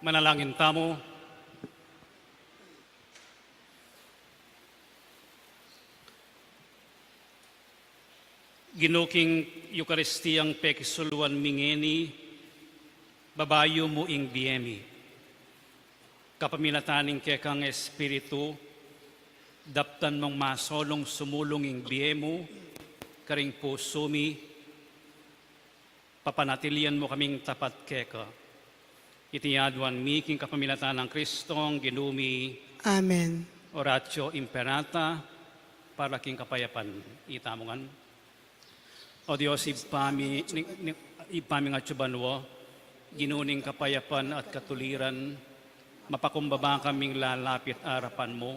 Manalangin tamu. Ginu, king Eukaristiyang pekisuluan mi ngeni, babayu mu ing bie mi. Kapamilatan ning kekang Espiritu, daptan mung masolung sumulung ing bie mu karing pusu mi, papanatilian mu kaming tapat keka. Iti aduan mi king kapamilatan nang Kristong Ginu mi. Amen. Oratio Imperata, para king kapayapan. Itamu ngan. O Dios, Ibpa mi, ning, ning, Ibpa mi atsu banua, Ginu ning kapayapan at katuliran, mapakumbaba kaming lalapit arapan mu,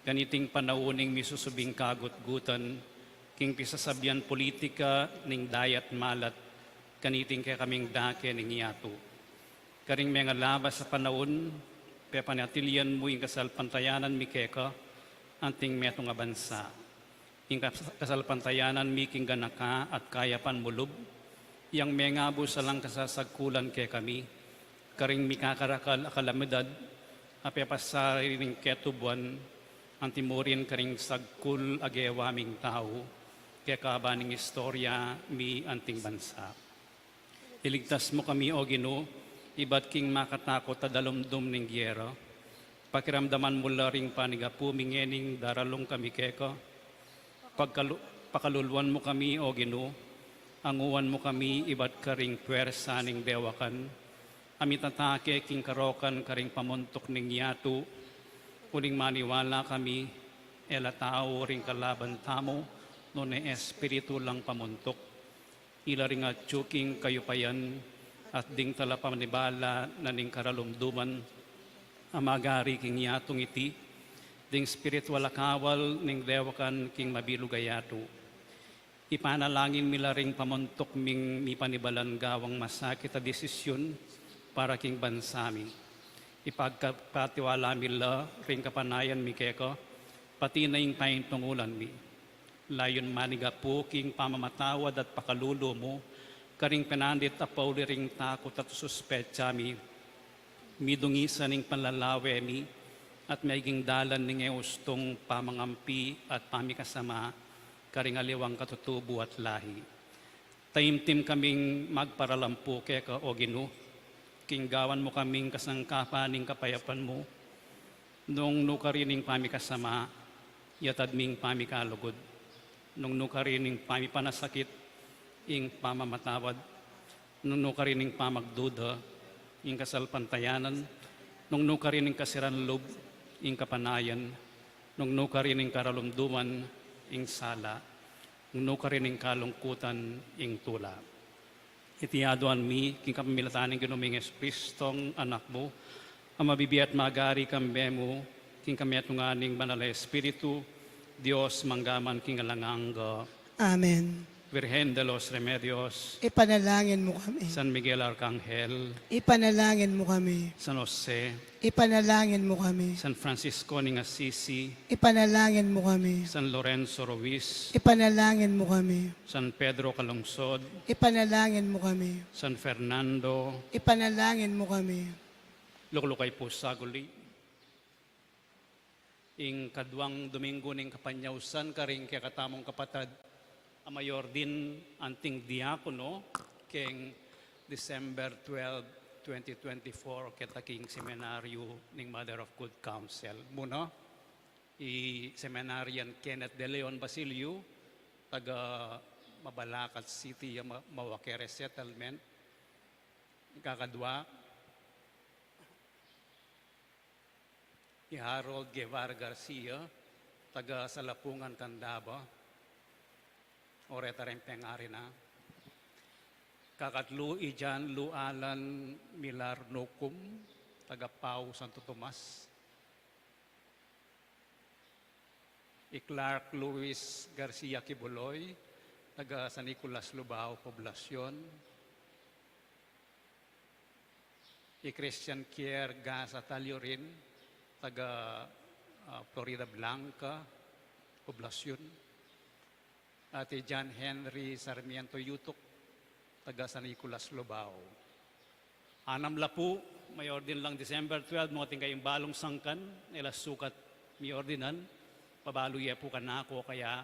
kaniting panaun ning misusubing kagutgutan, king pisasabian politika ning dayat malat, kaniting kekaming dake ning yatu. Karing mengalabas a panaun, pepanatilian mu ing kasalpantayanan mi keka, anting metung a bansa. Ing kas-, kasalpantayanan mi king ganaka at kayapan mu lub, yang mengabu salang kasasagkulan kekami, karing mikakarakal a kalamidad, a pepasari ning ketubuan, antimurin karing sagkul a gewa ming tau, kekaba ning istorya mi anting bansa. Iligtas mu kami, O Ginu, ibat king makatakut a dalumdum ning giyera. Pakiramdaman mu la ring panigapu mi ngening daralung kami keka. Pagkalu-, pakaluluan mu kami, O Ginu, anguan mu kami ibat karing pwersa ning dewakan a mitatake king karokan karing pamuntuk ning yatu, uling maniwala kami, e la tau ring kalaban tamu, nune espiritu lang pamuntuk. Ila ring atyu king kayupayan, at ding talapanibala na ning karalumduman, a magari king yatung iti, ding spiritual a kawal ning dewakan king mabilug a yatu. Ipanalangin mi la ring pamuntuk ming mipanibalan gawang masakit a desisyun para king bansa mi. Ipagkapatiwala mi la ring kapanayan mi keka, pati na ing paintungulan mi. Layun manigapu king pamamatawad at pakalulu mu, karing penandit a pauli ring takut at suspetsa mi, midungisan ing panlalawe mi, at meging dalan ning e ustung pamangampi at pamikasama, karing aliwang katutubu at lahi. Taimtim kaming magparalampu keka, O Ginu, king gawan mu kaming kasangkapan ning kapayapan mu, nung nukarin ing pamikasama, yatad ming pamikalugud, nung nukarin ing pamipanasakit, ing pamamatawad, nung nukarin ing pamagduda, ing kasalpantayanan, nung nukarin ing kasiran lub, ing kapanayan, nung nukarin ing karalumduman, ing sala, nung nukarin ing kalungkutan, ing tula. Iti aduan mi, king kapamilatan ning Ginu ming Jesucristong Anak mu, a mabibie at magari kambe mu, king kametungan ning Banal a Espiritu, Dios, mangga man king alang angga. Amen. Virgen de los Remedios. Ipanalangin mu kami. San Miguel Arcangel. Ipanalangin mu kami. San Jose. Ipanalangin mu kami. San Francisco ning Assisi. Ipanalangin mu kami. San Lorenzo Ruiz. Ipanalangin mu kami. San Pedro Calungsod. Ipanalangin mu kami. San Fernando. Ipanalangin mu kami. Lukluk yu pu saguli. Ing kaduang Domingo ning Kapanyausan karing kekatamung kapatad a mayor din anting diakono keng December twelve, twenty twenty-four, keta king seminaryo ning Mother of Good Counsel. Muna, i Seminarian Kenneth De Leon Basilio, taga Mabalacat City, Ma-, Mawakere Settlement. Ikakadua, i Harold Guevara Garcia, taga Salapungan, Candaba, o reta ring pengari na. Kakatlu, i John Lu Alan Milar Nukum, taga Pau, Santo Tomas. I Clark Louis Garcia Quiboloy, taga San Nicolas, Lubao, Poblacion. I Christian Kier Gasa Taliorin, taga, ah, Florida Blanca, Poblacion. At i John Henry Sarmiento Yutuk, taga San Nicolas, Lubao. Anam la pu, May ordin lang December twelve, nung atin kayung balung sangkan, e la sukat miordinan, pabalu ye pu kanaku, kaya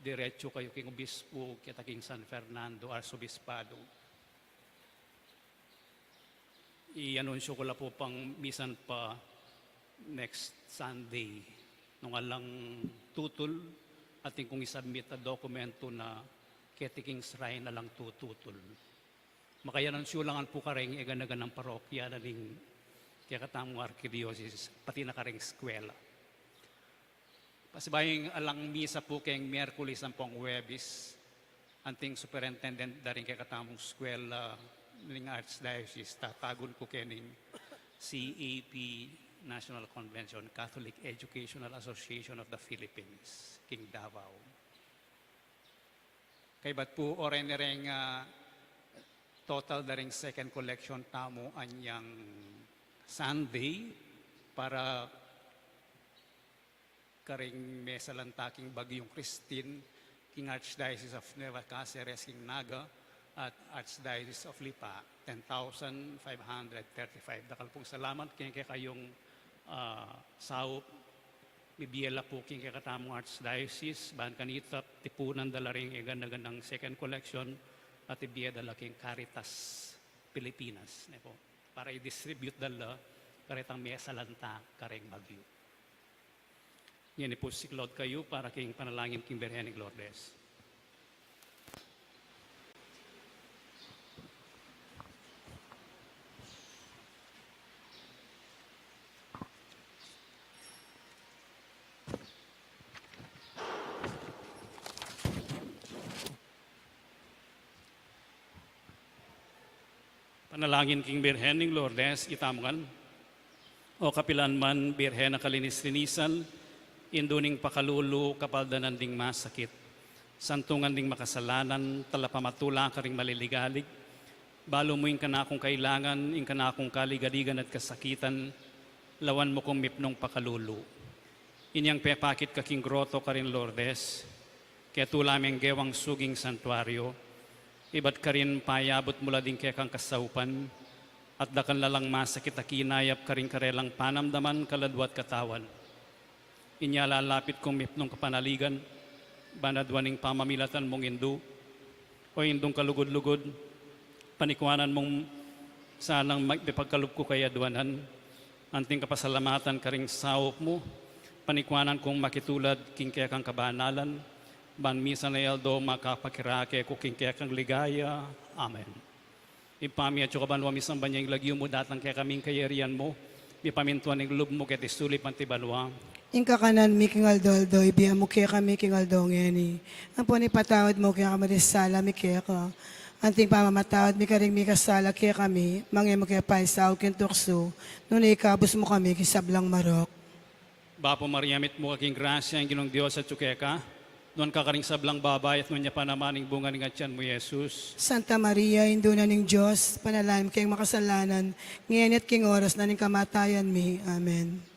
diretsu kayu king obispu, keta king San Fernando Arsobispado. I-anunsyo ku la pu pang misan pa next Sunday, nung alang tutul, atin kung i-submit a dokumentu na keti king shrine alang tututul. Makayanunsyo la ngan pu kareng eganaganang parokya na ning kekatamung arkidiosis, pati na kareng eskwela. Pasibayu ing alang misa pu keng Miyerkules ampong Huwebes, anting superintendent da ring kekatamung eskwela ning Archdiocese, tatagun ku keni king C A P, National Convention, Catholic Educational Association of the Philippines, king Davao. Kaybat pu, o reni reng, ah, total da ring second collection tamu anyang Sunday para karing mesalanta king Bagyung Christine, king Archdiocese of Nueva Caceres, king Naga, at Archdiocese of Lipa, ten thousand five hundred thirty-five. Dakal pung salamat keng kekayung, ah, saup. Mibie la pu king kekatamung Archdiocese, ban kanita tipunan da la ring eganaganang second collection, at ibie da la king Caritas Pilipinas, ne pu, para i-distribute da la karetang mesalanta kareng bagyu. Ngeni pu, siklaud kayu para king panalangin king Birhen ning Lourdes. Panalangin king Birhen ning Lourdes, itamu ngan. O kapilan man Birhen a kalinis-linisan, indu ning pakalulu, kapaldanan ding masakit, santungan ding makasalanan, talapamatula karing maliligalig, balu mu ing kanakung kailangan, ing kanakung kaligaligan at kasakitan, lawan mu kung mipnung pakalulu. Inyang pepakit ka king groto karin Lourdes, ketula meng gewang suging santuario, ibat karin payabut mu la ding kekang kasaupan, at dakal na lang masakit a kinayap karing karelang panamdaman, kaladua at katawan. Inya lalapit kung mipnung kapanaligan, ban aduan ning pamamilatan mung indu, o indung kalugud-lugud, panikuanan mung sanang mag-, mipagkalub ku kaya aduanan, anting kapasalamatan karing saup mu, panikuanan kung makitulad king kekang kabanalan, ban misan a aldo makapakirake ku king kekang ligaya. Amen. Ibpa mi, atsu ka banua, misamban ya ing lagyu mu, datang kekami ing kayarian mu, mipamintuan ing lub mu keti sulip anti banua. Ing kakanan mi king aldo-aldo, ibie mu kekami king aldo ngeni. Ampon ipatawad mu kekami ring sala mi keka, anting pamamatawad mi karing mikasala kekami, manga e mu ke paisaul king tuksu, nune ikabus mu kami king sablang marok. Bapu Maria, mitmu ka king grasya, ing Ginung Dios atyu keka, nuan ka karing sablang babai, at nuan ya pa naman ing bunga ning atian mu, Jesus. Santa Maria, Indu na ning Dios, ipanalangin mu kaming makasalanan, ngeni at king oras na ning kamatayan mi. Amen.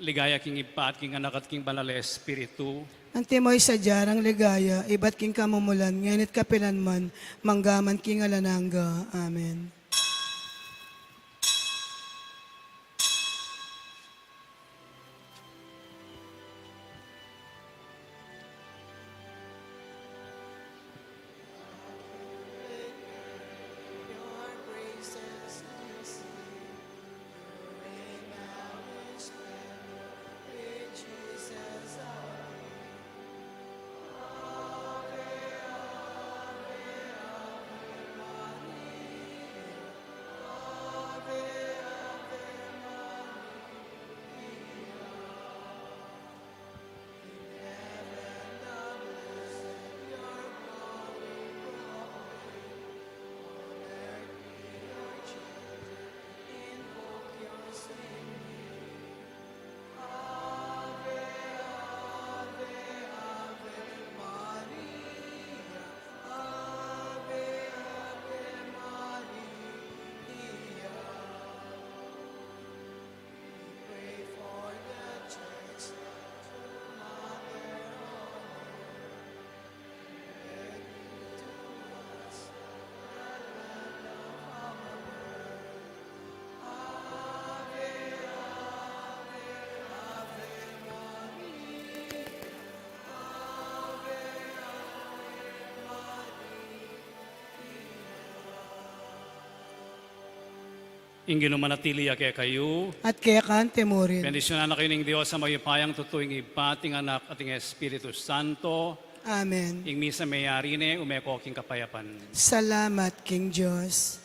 Ligaya king Ibpa, at king Anak, at king Banal a Espiritu. Antimo ing sadya nang ligaya, ibat king kamumulan, ngeni at kapilan man, mangga man king alang angga. Amen. Ing Ginu manatili ya kekayu. At keka naman murin. Bendisyunan na kayu ning Dios a mayupayang tutu, ing Ibpa, at ing Anak, at ing Espiritu Santo. Amen. Ing misa meyari ne, ume ko king kapayapan. Salamat king Dios.